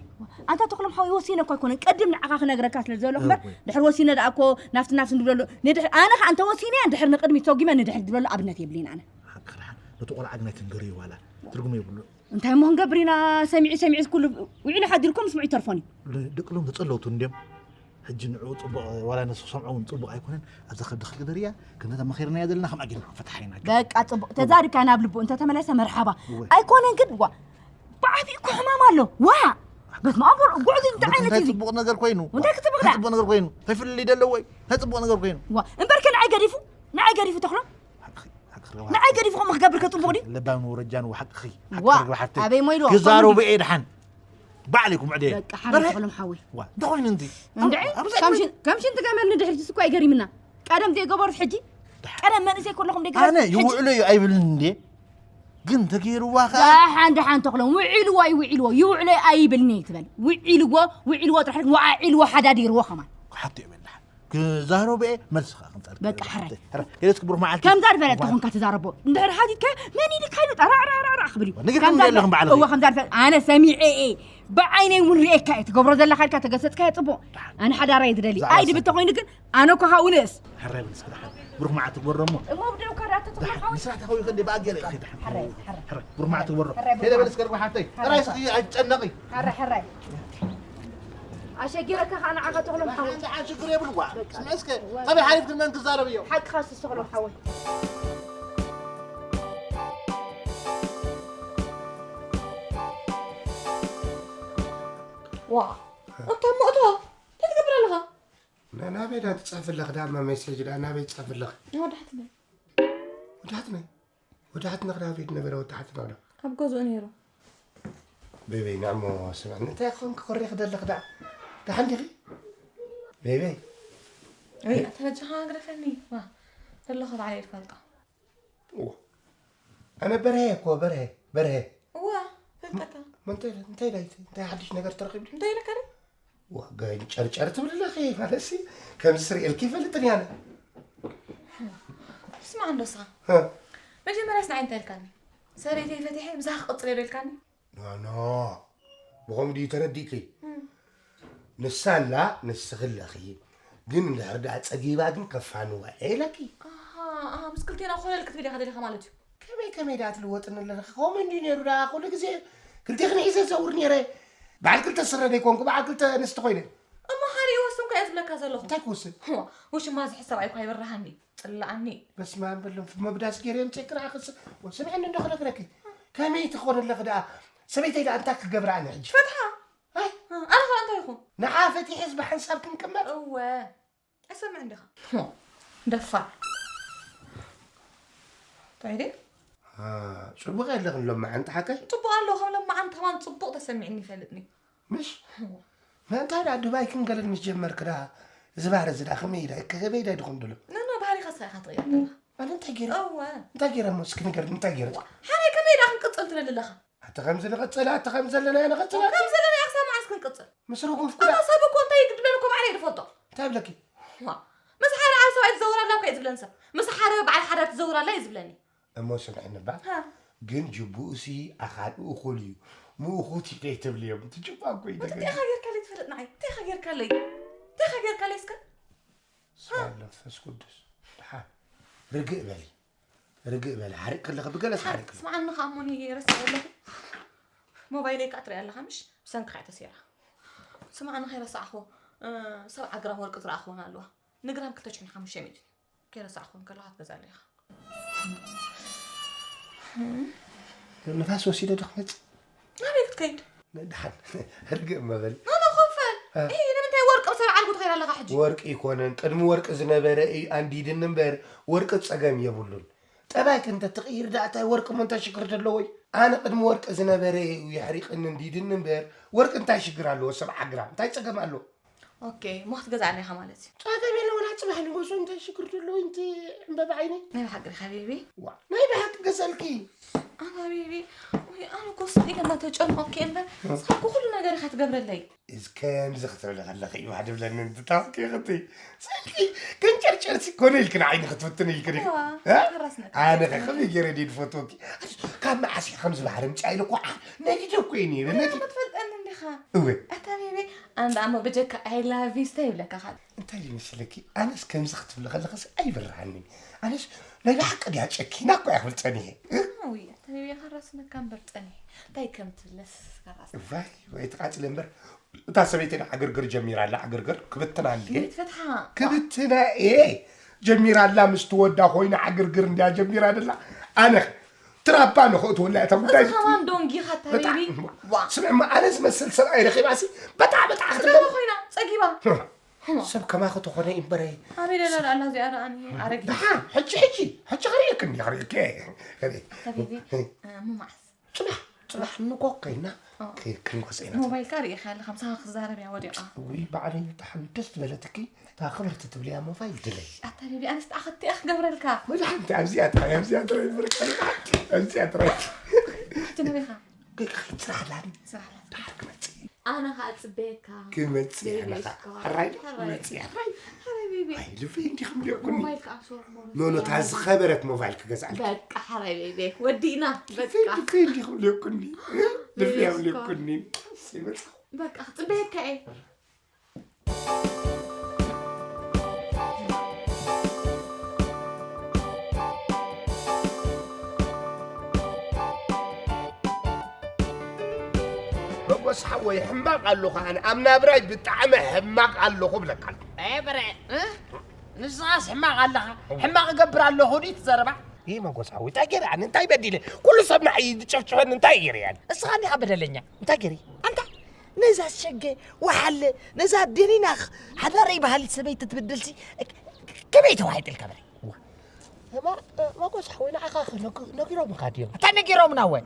ኣንታ ተኽሎም ሓወይ፣ ወሲነ እኳ ኣይኮነን። ቅድም ንዓኻ ክነግረካ ስለ ዝደለኹ እምበር፣ እወ። ድሕር ወሲነ ደኣ እኮ ናፍቲ ናፍቲ ንብለሉ። ንድሕር፣ ኣነ ኸኣ እንተ ወሲነ እያ፣ ድሕር ንቕድሚት ሶጊመ ንድሕር ድብለሉ ኣብነት የብለይን ኣነ። ሓቂ ደሓን። ነቲ ቆልዓ ግን ኣይትንገርዮ ዋላ። ትርጉም የብሉ። እንታይ እሞ ክንገብር ኢና? ሰሚዑ ሰሚዑ ኩሉ ውዒሉ ሓዲሩ እኮ ምስምዑ ይተርፎን እዩ። ደቂ ሎም ተጸለውቱ እንድዮም። ሕጂ ንዕኡ ጽቡቕ ዋላ ንሱ ክሰምዖ እውን ጽቡቕ ኣይኮነን። ኣብዛ ከብዲ ክግደር እያ። ከምዛ ተማኺርናያ ዘለና ከምኣ ጌርና ክንፈትሓ ኢና። በቃ ጽቡቕ ተዛሪብካ ናብ ልቡ እንተተመለሰ መርሓባ። እወ። ኣይኮነን ግን ዋ ብዓቢ እኮ ሕማም ኣሎ። ዋ በስመ ኣብ ወልድ ጉዕዚ እንታይ ዓይነት እንታይ እዩ? ጽቡቕ ነገር ኮይኑ። እንታይ ክጽቡቕ እንታይ ደኣ? ጽቡቕ ነገር ኮይኑ። እንታይ ፍልልይ ደለዎ እዩ? እንታይ ጽቡቕ ነገር ኮይኑ። ዋ እምበርከ ንዓይ ገዲፉ ንዓይ ገዲፉ ተኽሎ ንዓይ ገዲፉ ከምኡ ክገብር ከጽቡቕ ድዩ? ለባም ወረጃን ወሓቅኺ ዋ ኣበይ ሞ ኢልዎ ክዛረቡ እየ ድሓን ባዕለይ ኩምዕደ በቃ ሓረይ ተኽሎም ሓወይ ዋ እንተኾይኑ እንዲ እንድዒ ከም ሽንቲ ገመል ንድሕሪት እኮ ኣይገሪምና ቀደም ዘይገበሩት ሕጂ ቀደም መንእሰይ ከለኹም ደይ ኣነ ይውዕሎ እዩ ኣይብልን እንዴ ግን ተገይርዋ ከዓ ደሓን ደሓን ተኽሎም ውዒልዎ እዩ ውዒልዎ ይውዕሎ እዩ ኣይብልን እየ ትበል ውዒልዎ ውዒልዎ ጥራሕ ወዓዒልዎ ሓዳዲርዎ ከማን ክሓቶ ይበል ክዛረቡ እየ መልስኻ ክንጸርግ በቃ ሕራይ ሕራይ ገለጽ ክብሩኽ መዓልቲ ከምዛ ዝበለት ተኾንካ ትዛረቦ እንድሕር ሓቲትካ መን ኢልካ ኢሉ ጠራዕራዕራዕ ክብል እዩ ንግር ከም ዘለኹም በዓል እወ ከምዛ ዝበለት ኣነ ሰሚዐ እየ ብዓይነይ እውን ርእየካ እየ ትገብሮ ዘለኻ ኢልካ ተገሰጽካ እየ ጽቡቕ ኣነ ሓዳራ እየ ዝደሊ ኣይ ድብል ተኾይኑ ግን ኣነ እኮ ካብኡ ንእስ ሕራይ በል እስኪ ደሓን ብሩኽ መዓልቲ ግበሮ እሞ እሞ ብደውካ ዳኣ ተጥምር ሓወይ ንስኻ ተኸዊኸ እንደ ብኣገለ እኺ ደሓን ሕራይ ሕራይ ሕራይ ብሩኽ መዓልቲ ግበሮ ሄደ በል እስከ ርባ ሓፍተይ ጥራይ እስኪ ኣይትጨነቒ ሕራይ ሕራይ ኣሸጊረካ ከዓ ንዓኻ ተኽሎም ሓወይ ሓንቲ ሓንቲ ሽግር የብልዋ ስምዒ እስከ ከመይ ሓሊፍክን መን ክዛረብ እዮ ሓቅኻ ስተኽሎም ሓወይ ዋ እቶም እቶ እንታይ ትገብር ኣለኻ ናበይ ዳ ትጻፊ ኣለኺ ዳማ ሜሴጅ ዳ ናበይ ትጻፊ ኣለኺ ወዳሕትነ ወዳሕትነ ወዳሕትነ ክዳበይ ነበረ ወዳሕትነ ዳ ኣብ ገዝኡ ነይሩ ቤበይ ናሞ ስምዕኒ እንታይ ክኾን ክኮሪኺ ደለኺ ዳ ደሓን ዲኺ ቤበይ ተበጃኻ ግደፈኒ ዘለኹ ባዕለይ ይፈልጦ ኣነ በርሀ እኮ በርሀ በርሀ እዋ ፈልጠካ እንታይ እንታይ እንታይ ሓድሽ ነገር ተረኺቡ እንታይ ኢለካ ዋ ገንጨርጨር ትብል ኣለኺ ማለትሲ ከምዚ ስርኤልኪ ይፈልጥን ያነ ስማዕ እንዶ ስኻ መጀመርያስ ንዓይ እንታይ ኢልካኒ ሰበይተይ ፈቲሐ ምሳኻ ክቕፅል እየ ዶ ኢልካኒ ኖኖ ብኸም ድዩ ተረዲእኪ ንሳ ኣላ ንስኺ ኣለኺ ግን እንድሕር ደኣ ጸጊባ ግን ከፋንዋ እየ ኢለኪ ኣሃ ኣሃ ምስ ክልቴና ኮለል ክትብል ኢኻ ደሊኻ ማለት እዩ ከመይ ከመይ ደኣ ትልወጥኒ ኣለኺ ከምኡ እንድዩ ነይሩ ደኣ ኩሉ ግዜ ክልቴኽን ሒዘ ዘውር ነይረ በዓል ክልተ ስረ ደይኮንኩ በዓል ክልተ ኣንስቲ ኮይነ እሞ ሓሪእዎ ስምካ እየ ዝብለካ ዘለኹ እንታይ ክውስን ውሽማ ዝሕሰብ ኣይኳ ይብርሃኒ ጽላኣኒ በስመ ኣብ በሎም መብዳስ ገይረ የምፅእኪ ንዓኽስ ስምዕኒ እንዶ ክነግረኪ ከመይ ትኾን ኣለኺ ደኣ ሰበይተይ ደኣ እንታይ ክገብራ ኣነ ሕጂ ፈትሓ ኣይ ኣነ ከዓ እንታይ ይኹን ንዓ ፈቲሐ ህዝቢ ሓንሳብ ክንቅመጥ እወ ኣይሰምዕን ዲኻ ደፋር እንታይ ድዩ ፅቡቕ የለኽን ሎማዓንቲ ሓቀይ ፅቡቕ ኣለዎ ከም ሎማዓንቲ ከማን ፅቡቕ ተሰሚዕኒ ይፈልጥኒ ምሽ ምእንታይ ደኣ ዱባይ ክንገለል ምስ ጀመርክ ደኣ እዚ ባህሪ እዚ ደኣ ከመይ ኢዳ ከመይ ኢዳ ድኾን ድሎ ንኖ ባህሪኻ ስኻ ኢኻ ትቕየር ኣለኻ ኣነ እንታይ ገይረ እወ እንታይ ገይረ እሞ እስኪ ንገርኒ እንታይ ገይረ ሓራይ ከመይ ደኣ ክንቅጽል ትደሊ ኣለኻ ኣቲ ከምዚ ንቐጽል ኣቲ ከም ዘለና ንቐጽል ኣቲ ከም ዘለና ክሳብ መዓስ ክንቅጽል ምስ ረጎፍኩ ደኣ ኣታ ሰብ እኮ እንታይ ይግድለኒ እኮ ባዕለይ ይፈልጦ እንታይ ብለኪ ምስ ሓደ ኣብ ሰብኣይ ትዘውር ኣላ እኮ እዩ ዝብለኒ ሰብ ምስ ሓደ በዓል ሓዳር ትዘውር ኣላ እዩ ዝብለኒ እሞ ስምዕኒ እባ ግን ጅቡኡሲ ኣኻል እኹል እዩ ምእኹት እዩ ዘይትብልዮም እቲ ጅባ እኮ እዩ እንታይ ኢኻ ጌርካለይ ትፈልጥ ንዓይ እንታይ ኢኻ ጌርካለይ እንታይ ኢኻ ጌርካለይ እስከ ስብሓን መንፈስ ቅዱስ ድሓን ርግእ በሊ ርግእ በሊ ሓሪቕ ከለኺ ብገለስ ሓሪቕ ስምዓኒ ከዓ እሞ ረስዐ ኣለኹ ሞባይለይ ከዓ ትሪኢ ኣለኻ ምሽ ብሰንክኻ እየ ተሰይራ ስምዓኒ ከይረሳዕኹ ሰብዓ ግራም ወርቂ ዝረኣኽወን ኣለዋ ንግራም ክልተ ሽሕን ሓሙሽተ ሚእትን ከይረሳዕኹ እንከለኻ ክትገዝኣለይ ኢኻ ንፋስ ወሲደ ዶ ክመፅእ ናበይ ክትከይድ ደሓን ርግእ መበል ኖኖ ኮፈል እ ንምንታይ ወርቂ ኣብ ሰብ ዓርጉ ኣለኻ ሕጂ? ወርቂ ይኮነን ቅድሚ ወርቂ ዝነበረ እዩ ኣንዲድኒ እምበር ወርቂ ጸገም የብሉን። ጠባይክ እንተ ትቕይር ደኣ እንታይ ወርቂ ሞ እንታይ ሽግር ደለዎ እዩ? ኣነ ቅድሚ ወርቂ ዝነበረ እዩ የሕሪቕኒ እንዲድኒ እምበር ወርቂ እንታይ ሽግር ኣለዎ? ሰብ ዓግራም እንታይ ጸገም ኣለዎ? ኦኬ፣ ሞ ክትገዝኣለይ ኢኻ ማለት እዩ። ጸገም የለ ወላ ጽባሕ ንጎሶ እንታይ ሽግር ደለዎ? እንቲ ዕምበባ ዓይነይ ናይ ብሓቂ ዲኻ ቤቢ? ዋ ናይ ብሓቂ ገዛልኪ። ኣና ቤቢ፣ ወይ ኣነ እኮ ስቕ ኢለ እናተጨነቕኩ እየ እምበር፣ ንስኻ እኮ ኩሉ ነገር ኢኻ ትገብረለይ። እዚ ከምዚ ክትብሊ ከለኺ እዩ ባህ ድብለኒ። እንትታወቂ ኽቲ ስልኪ ክንጨርጨርሲ ኮነ ኢልክን ዓይኒ ክትፍትን ኢልክን ኢኺ። ዋ፣ እ? ሓራስነት። ኣነ ኸ ከመይ ገይረ ድየ ድፈትወኪ? ካብ መዓስ እየ ከምዚ ባህሪ ምፅኣ ኢለ እኮ ዓ- ነዲደ እኮ እየ ነይረ ነዲ ክትፈልጠኒ እንዲኻ። እወ ኣታ ቤቢ፣ ኣነ ደኣ እሞ ብጀካ I love you ስታይ ይብለካ ካብ። እንታይ ድዩ መሰለኪ? ኣነስ ከምዚ ክትብሊ ከለኽስ ኣይብርሃንን። ኣነስ ናይ ብሓቂ ድያ ጨኪና እኮ እያ ክብል ፀኒሐ። እ? ውይ ኣታ ቤቢ፣ ሓራስነካ እምበር ፀኒሐ። እንታይ ከም ትብለስ ሓራስ። ዋይ ወይ ተቃፅለ እምበር እታ ሰበይቲ ዕግርግር ጀሚራ ኣላ። ዕግርግር ክብትና እንድየ ቤት ፍትሓ። ክብትና እየ ጀሚራ ኣላ። ምስ ትወዳ ኮይና ዕግርግር እንድያ ጀሚራ ደላ። ኣነ ትራባ ንኽእትወላ እታ ጉዳይ እዚ ከማን ዶንጊኻ ኣታ በጣዕ ቤቢ። ዋ። ስምዕማ ኣነ ዝመስል ሰብኣይ ረኺባሲ በጣዕ በጣዕ ጸጊባ ክትብል ኮይና ጸጊባ። ሰብ ከማኺ ተኾነ እምበረይ ኣበይ ደላ ኣላ እዚኣ ደኣ እምበር ኣረጊት። ደሓ ሕጂ ሕጂ ሕጂ ክርእየክ እንዲ ክርእየክ ኣታ ቤቢ። እሞ መዓስ? ፅባሕ ፅባሕ ንኮክ ከይና ኦ። ክንጎሰ ኢና ሞባይልካ ርኢኻ ኣለኻ ምሳኻ ክዛረብ እያ ወዲቓ። ውይ ባዕለይ ብጣዕሚ ደስ ዝበለትኪ እታ ክብርቲ ትብልያ ሞባይል ድለይ ኣታ ቤቢ ኣነስ ደኣ ኸቲ እያ ክገብረልካ። መድሓንቲ ኣብዚኣ ጥራይ ኣብዚኣ ጥራይ ብርቀ ኣብዚኣ ጥራይ ትነቢኻ። ስራሕ ላኒ ስራሕ ላኒ። ድሓር ክመፅእ ኣነ ኸኣ ጽበየካ። ክመፅእ ኣለኻ ቤቢ፣ ሕራይ ሕራይ። ክመፅእ ሕራይ ሕራይ ቤቢ። ኣይ ልበይ እንዲኹም ሊዮኩኒ ሞባይል ከኣ ሶር ሞባይል ኖኖ እታ ዝኸበረት ሞባይል ክገዝኣልኪ በቃ ሕራይ ቤቢ ወዲእና። በቃ ልበይ እንዲኹም ሊዮኩኒ ልበይ ኣብ ቤቢ፣ ሊዮኩኒ ይመፅእ በቃ ክጽበየካ እየ። መጎስ ሓወይ ሕማቕ ኣለኹ ኣነ ኣብ ናብራይ ብጣዕሚ ሕማቕ ኣለኹ ብለካ ኣለኹ ኤ በረ ንስኻስ ሕማቕ ኣለኻ ሕማቕ እገብር ኣለኹ ድዩ ትዘረባ ይህ መጎስ ሓወይ እንታይ ገይረ ኣነ እንታይ በዲለ ኩሉ ሰብ ንዓይ ዝጨፍጭፈኒ እንታይ ገይረ ኣነ እስኻ እንዲኻ በደለኛ እንታይ ገይረ ኣንታ ነዛ ሸገ ወሓለ ነዛ ደኒናኽ ሓዳረይ በሃሊት ሰበይቲ ትብድልሲ ከመይ ተዋሒጥልካ በረ መጎስ ሓወይ ንዓኻ ነጊሮምካ ድዮም እንታይ ነጊሮምና ወ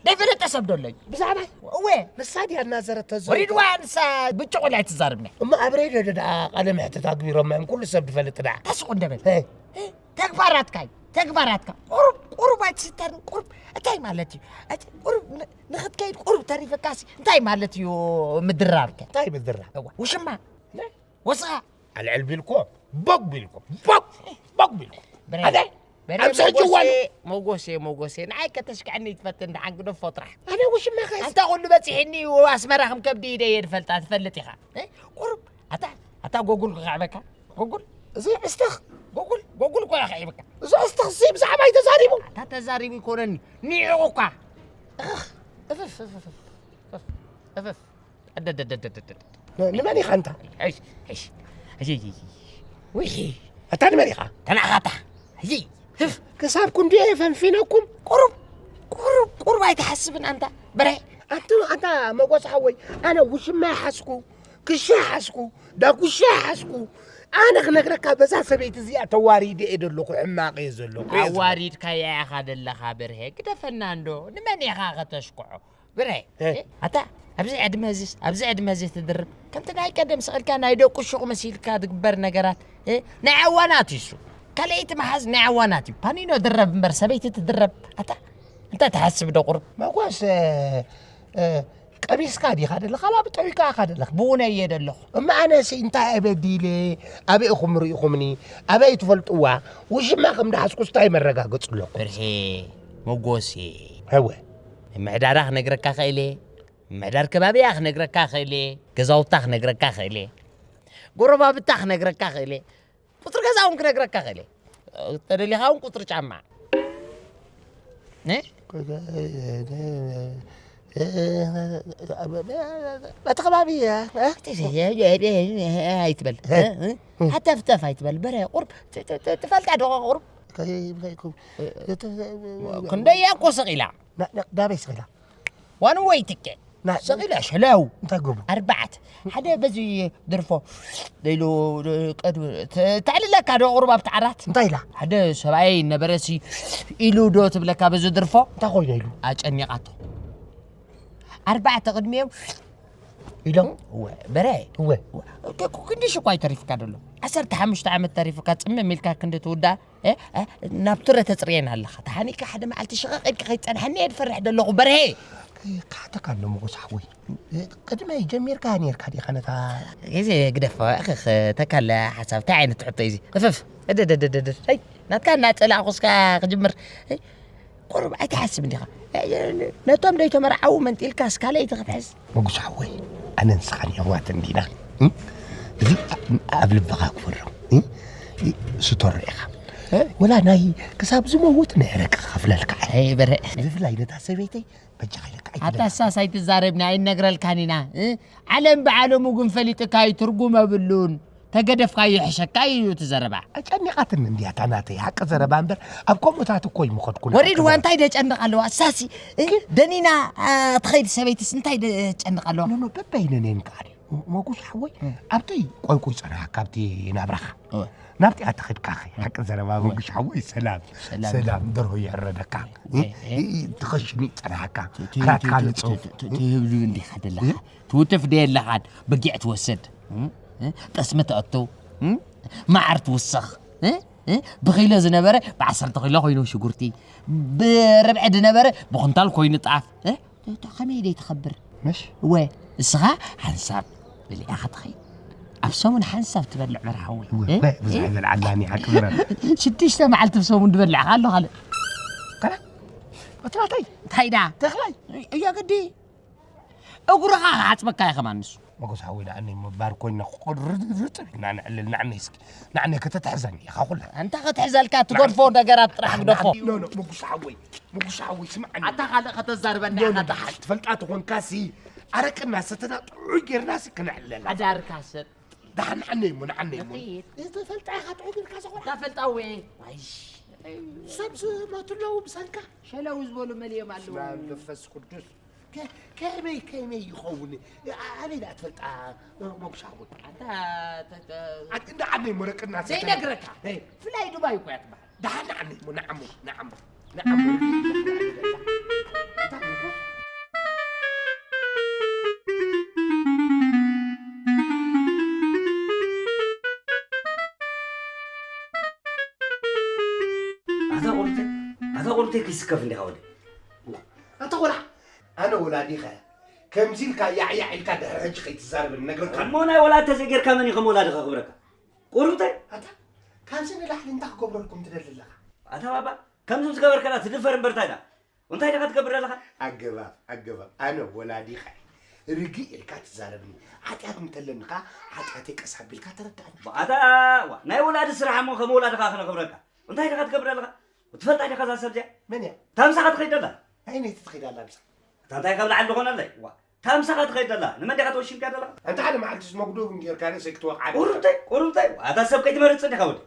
ደይፈለጠ ሰብ ዶ ኣለዩ ብዛዕባይ እወ ንሳ ድያ እናዘረተ ዘሎ ወሪድዋ ንሳ ብጭቑ ላይ ትዛርብኒ እሞ ኣብ ሬድዮ ዶ ደኣ ቃለ ምሕትት ኣግቢሮም እዮም ኩሉ ሰብ ዝፈልጥ ደኣ ተስቑ እንደበል እ፣ ተግባራትካ ተግባራትካ ቁሩብ ቁሩብ ኣይትስተርን ቁሩብ እንታይ ማለት እዩ እቲ ቁሩብ ን- ንኽትከይድ ቁሩብ ተሪፈካሲ እንታይ ማለት እዩ ምድራብከ እንታይ ምድራ እዋ ውሽማ ወስኻ ኣልዕል ቢልኮ ቦግ ቢልኮ ቦግ ቦግ ቢልኮ በረ- ኣነ በረ ኣብዚ ሕጂ እዋን መጎሴ መጎሴ ንዓይ ከተሽክዐኒ ትፈትን ደሓን ግደፎ ጥራሕ ኣነ ውሽማ ኸስ ኣንታ ኩሉ በፂሕኒ ኣስመራ ከም ከብዲ ኢደ እየ ዝፈልጣ ትፈልጥ ኢኻ እ? ቁሩብ ኣታ ኣታ ጎጉል ክኸዕበካ ጎጉል እዚ ዕስትኽ ጎጉል ጎጉል እኮ እያ ከዒበካ እዚ ዕስትኽ እዚ ብዛዕባይ ተዛሪቡ ኣታ ተዛሪቡ ይኮነኒ ኒዑ እኳ እፍፍ እፍፍ እፍፍ እፍፍ ን- ንመን ኢኻ እንታ ሕሽ ሕሽ ሕሽ ውይ ኣታ ንመን ኢኻ ተናኻታ ሕጂ ህፍ ክሳብ ክንዲኦ የፈንፊነኩም ቁሩብ ቁሩብ ቁሩብ ኣይትሓስብን ኣንታ በረ ኣንተ ኣንታ መጎስ ሓወይ ኣነ ውሽማ ይሓዝኩ ክሻ ይሓዝኩ ዳጉሻ ይሓዝኩ ኣነ ክነግረካ በዛ ሰበይቲ እዚኣ ተዋሪደ እየ ዘለኹ ሕማቕ እየ ዘለኹ እየ ዝበልኩ። ኣዋሪድካያ ኢኻ ዘለኻ ብርሄ ግደፈና እንዶ ንመን ኢኻ ከተሽክዖ ብርሄ እ። ኣታ ኣብዚ ዕድመ እዚስ ኣብዚ ዕድመ እዚ ትድርብ ከምቲ ናይ ቀደም ስቕልካ ናይ ደቁ ሹቕ መሲልካ ዝግበር ነገራት እ፣ ናይ ኣዋናት እዩ እሱ ካልኣይቲ መሓዝ ናይ ኣዋናት እዩ ፓኒኖ ድረብ እምበር ሰበይቲ ትድረብ ኣታ እንታይ ትሓስብ ዶ ቁርብ መጎስ ቀሚስካ ዲኻ ደለኻ ላ ብጠዊካ ኢኻ ደለኻ ብውነ እየ ደለኹ እማ ኣነሲ እንታይ ኣበዲለ ኣበይ ኢኹም ርኢኹምኒ ኣበይ ትፈልጥዋ ውሽማ ከም ደሓዝኩ እንታይ መረጋገፂ ኣለኩ ብርሄ መጎሴ እወ ምሕዳራ ክነግረካ ክእል እየ ምሕዳር ከባቢያ ክነግረካ ክእል እየ ገዛውታ ክነግረካ ክእል እየ ጎረባብታ ክነግረካ ክእል እየ ቁፅሪ ገዛ እውን ክነግረካ ክእል እየ ተደሊኻ እውን ቁፅሪ ጫማ እ? በቲ ከባቢ ኣይትበል እ? እ? ሓተፍተፍ ኣይትበል በረ ቁርብ ት- ት- ት- ትፈልጣ ዶ ቁርብ ክንደይ እያ እኮ ስቕ ኢላ ዳበይ ስቕ ኢላ ዋን ወይ ትኬ ሰቂለ ሸለው እንታይ ገብሩ ኣርባዕት ሓደ በዚ ድርፎ ኢሉ ተዕልለካ ዶ ቁሩብ ኣብቲ ዓራት እንታይ ኢላ ሓደ ሰብኣይ ነበረሲ ኢሉ ዶ ትብለካ በዚ ድርፎ እንታይ ኮይነ ኢሉ ኣጨኒቓቶ ኣርባዕተ ቅድሚኦም ኢሎም እወ በረ እወ ክንድሽ እኳ ይተሪፍካ ደሎ ዓሰርተ ሓሙሽተ ዓመት ተሪፍካ ጽምም ኢልካ ክንዲ ትውዳእ ናብ ቱረ ተጽርየን ኣለኻ ተሓኒካ ሓደ መዓልቲ ሽቐቕ ኢልካ ከይትጸንሐኒ እየ ዝፈርሕ ደለኹ በርሄ ክሓተካ ኣሎ ሞጎስ ሓወይ ቅድመይ ጀሚርካ ኔርካ ዲኻ ነታ ግዜ ግደፋ እኽኽ ተካለ ሓሳብ እንታይ ዓይነት ትሕቶ እዩ እዚ እፍፍ እደደደደደ ናትካ እናጸላእኹ እስካ ክጅምር ቁሩብ ኣይትሓስብ እንዲኻ ነቶም ደይተመርዓዉ መንጢልካ እስካለይቲ ክትሕዝ ንጉስ ሓወይ ኣነ ንስኻን የሕዋት እንዲና እዚ ኣብ ልብኻ ክፈሎ ስቶሮ ኢኻ ወላ ናይ ክሳብ ዝመውት ናይ ረቂ ክኸፍለልካ በረ ብፍላይ ነታ ሰበይተይ በጃኻ ኢለካ ኣታ ሳሳይ ትዛረብኒ ኣይነግረልካን ኢና ዓለም ብዓለሙ ግን ፈሊጥካ እዩ ትርጉም ኣብሉን ተገደፍካዮ ይሕሸካ እዩ እቲ ዘረባ። ኣጨኒቓትኒ እንድያ እታ ናተይ ሓቂ ዘረባ እምበር ኣብ ከምኡታት እኮ ይምኸድኩ ወሪድዋ እንታይ ደጨንቕ ኣለዋ እሳሲ ደኒና ትኸይድ ሰበይትስ እንታይ ደጨንቕ ኣለዋ ኖኖ በበይነን እየን ከዓኒ ሞጉስ ሓወይ ኣብቲ ቆይቆይ ጸናሓካ ኣብቲ ናብራኻ ናብቲ ኣተኸድካ ሓቂ ዘረባ ሞጉስ ሓወይ ሰላም ሰላም ደርሆ ይዕረደካ ትኸሽኑ ይጸናሓካ ራትካ ንጽፍ ትህብሉ እንዲኻ ደለኻ ትውትፍ ደየለኻን በጊዕ ትወስድ ጠስሚ ተእቱ መዓር ትውስኽ ብኺሎ ዝነበረ ብዓሰርተ ኪሎ ኮይኑ ሽጉርቲ ብርብዒ ዝነበረ ብኩንታል ኮይኑ ጣፍ ከመይ ደይ ትኸብር ምሽ ወ እስኻ ሓንሳብ በሊዕኻ ትኸይድ ኣብ ሰሙን ሓንሳብ ትበልዕ መርሃዊ ብዙሕ ይበልዓላኒ ሓቂ ዝረብ ሽዱሽተ መዓልቲ ብሰሙን ትበልዕ ኣሎ ካልእ በትራተይ እንታይ ዳ ተኽላይ እያ ግዲ እግርኻ ክሓፅበካ እየ ከማን ንሱ መጎስ ሓወይ ንዓኒ ምባር ኮይና ርጥብ ኢልና ንዕልል ንዓኒ እስኪ ንዓኒ ከተትሕዘኒ ኢኻ ኩላ ኣንታ ክትሕዘልካ ትገድፎ ነገራት ጥራሕ ግደፎ መጎስ ሓወይ መጎስ ሓወይ ስምዓኒ ኣታ ካልእ ከተዛርበኒ ኢኻ ደሓን ትፈልጣ ተኾንካሲ ኣረቅና ሰተና ጥዑይ ጌርናሲ ክነዕልለና ሓዳርካ ሰብ ደሓን ንዓኒ እሞ ንዓኒ እሞ ትፈልጣ ኢኻ ጥዑይ ጌርካ ዝኾነ ታፈልጣ ወይ ሰብ ዝሞቱ ኣለዉ ብሰንካ ሸለው ዝበሉ መሊኦም ኣለዉ መንፈስ ቅዱስ ከመይ ከመይ ይኸውን ኣበይ ደኣ ትፈልጣ ሞጉሻ እውን ኣንዳ ዓነይ ሞረቅና ዘይነግረካ ፍላይ ዱባይ እኮ እያ ትበሃል ደሓን ዓነይ ሞ ንዓሞ ንዓሞ ንዓሞ ኣታ ቁርተ ኣታ ቁርተ ክስከፍ እንዲኻ ወደ ኣታ ቆልዓ ኣነ ወላዲኸ ከምዚ ኢልካ ያዕያዕ ኢልካ ድሕሪ ሕጂ ከይትዛረብ ነግረካ እሞ ናይ ወላዲ ተዘይጌርካ መን እዩ ከም ወላዲ ከኽብረካ ቁሩብተይ ኣታ ካብዚ ንላዕሊ እንታይ ክገብረልኩም ትደሊ ኣለኻ ኣታ ባባ ከምዚ ምስ ገበርከላ ትድፈር እምበር እንታይ ዳ እንታይ ዲኻ ትገብር ኣለኻ ኣገባብ ኣገባብ ኣነ ወላዲኻ ርግእ ኢልካ ትዛረብኒ ሓጢኣት እንተለኒ ኸዓ ሓጢኣተይ ቀስ ኣቢልካ ተረድኣኒ ኣታ ናይ ወላዲ ስራሕ እሞ ከም ወላድኻ ክነኽብረካ እንታይ ዲኻ ትገብር ኣለኻ ትፈልጣ ዲኻ እዛ ሰብ እዚኣ መን እያ እታ ምሳኻ ትኸይድ ኣላ ኣይ ነይቲ ትኸይድ ኣላ ምሳ እታ እንታይ ካብ ላዕሊ ዝኾነለይ እታ ምሳኻ ትኸይድ ኣላ ንመን ዲኻ ተወሺምካ ዘለኻ ኣንታ ሓደ መዓልቲ መጉዶ እውን ጌርካ ርእሰይ ክትወቕዓ ቁሩብተይ ቁሩብተይ ኣታ ሰብ ከይትመርጽ ዲኻ ወዲ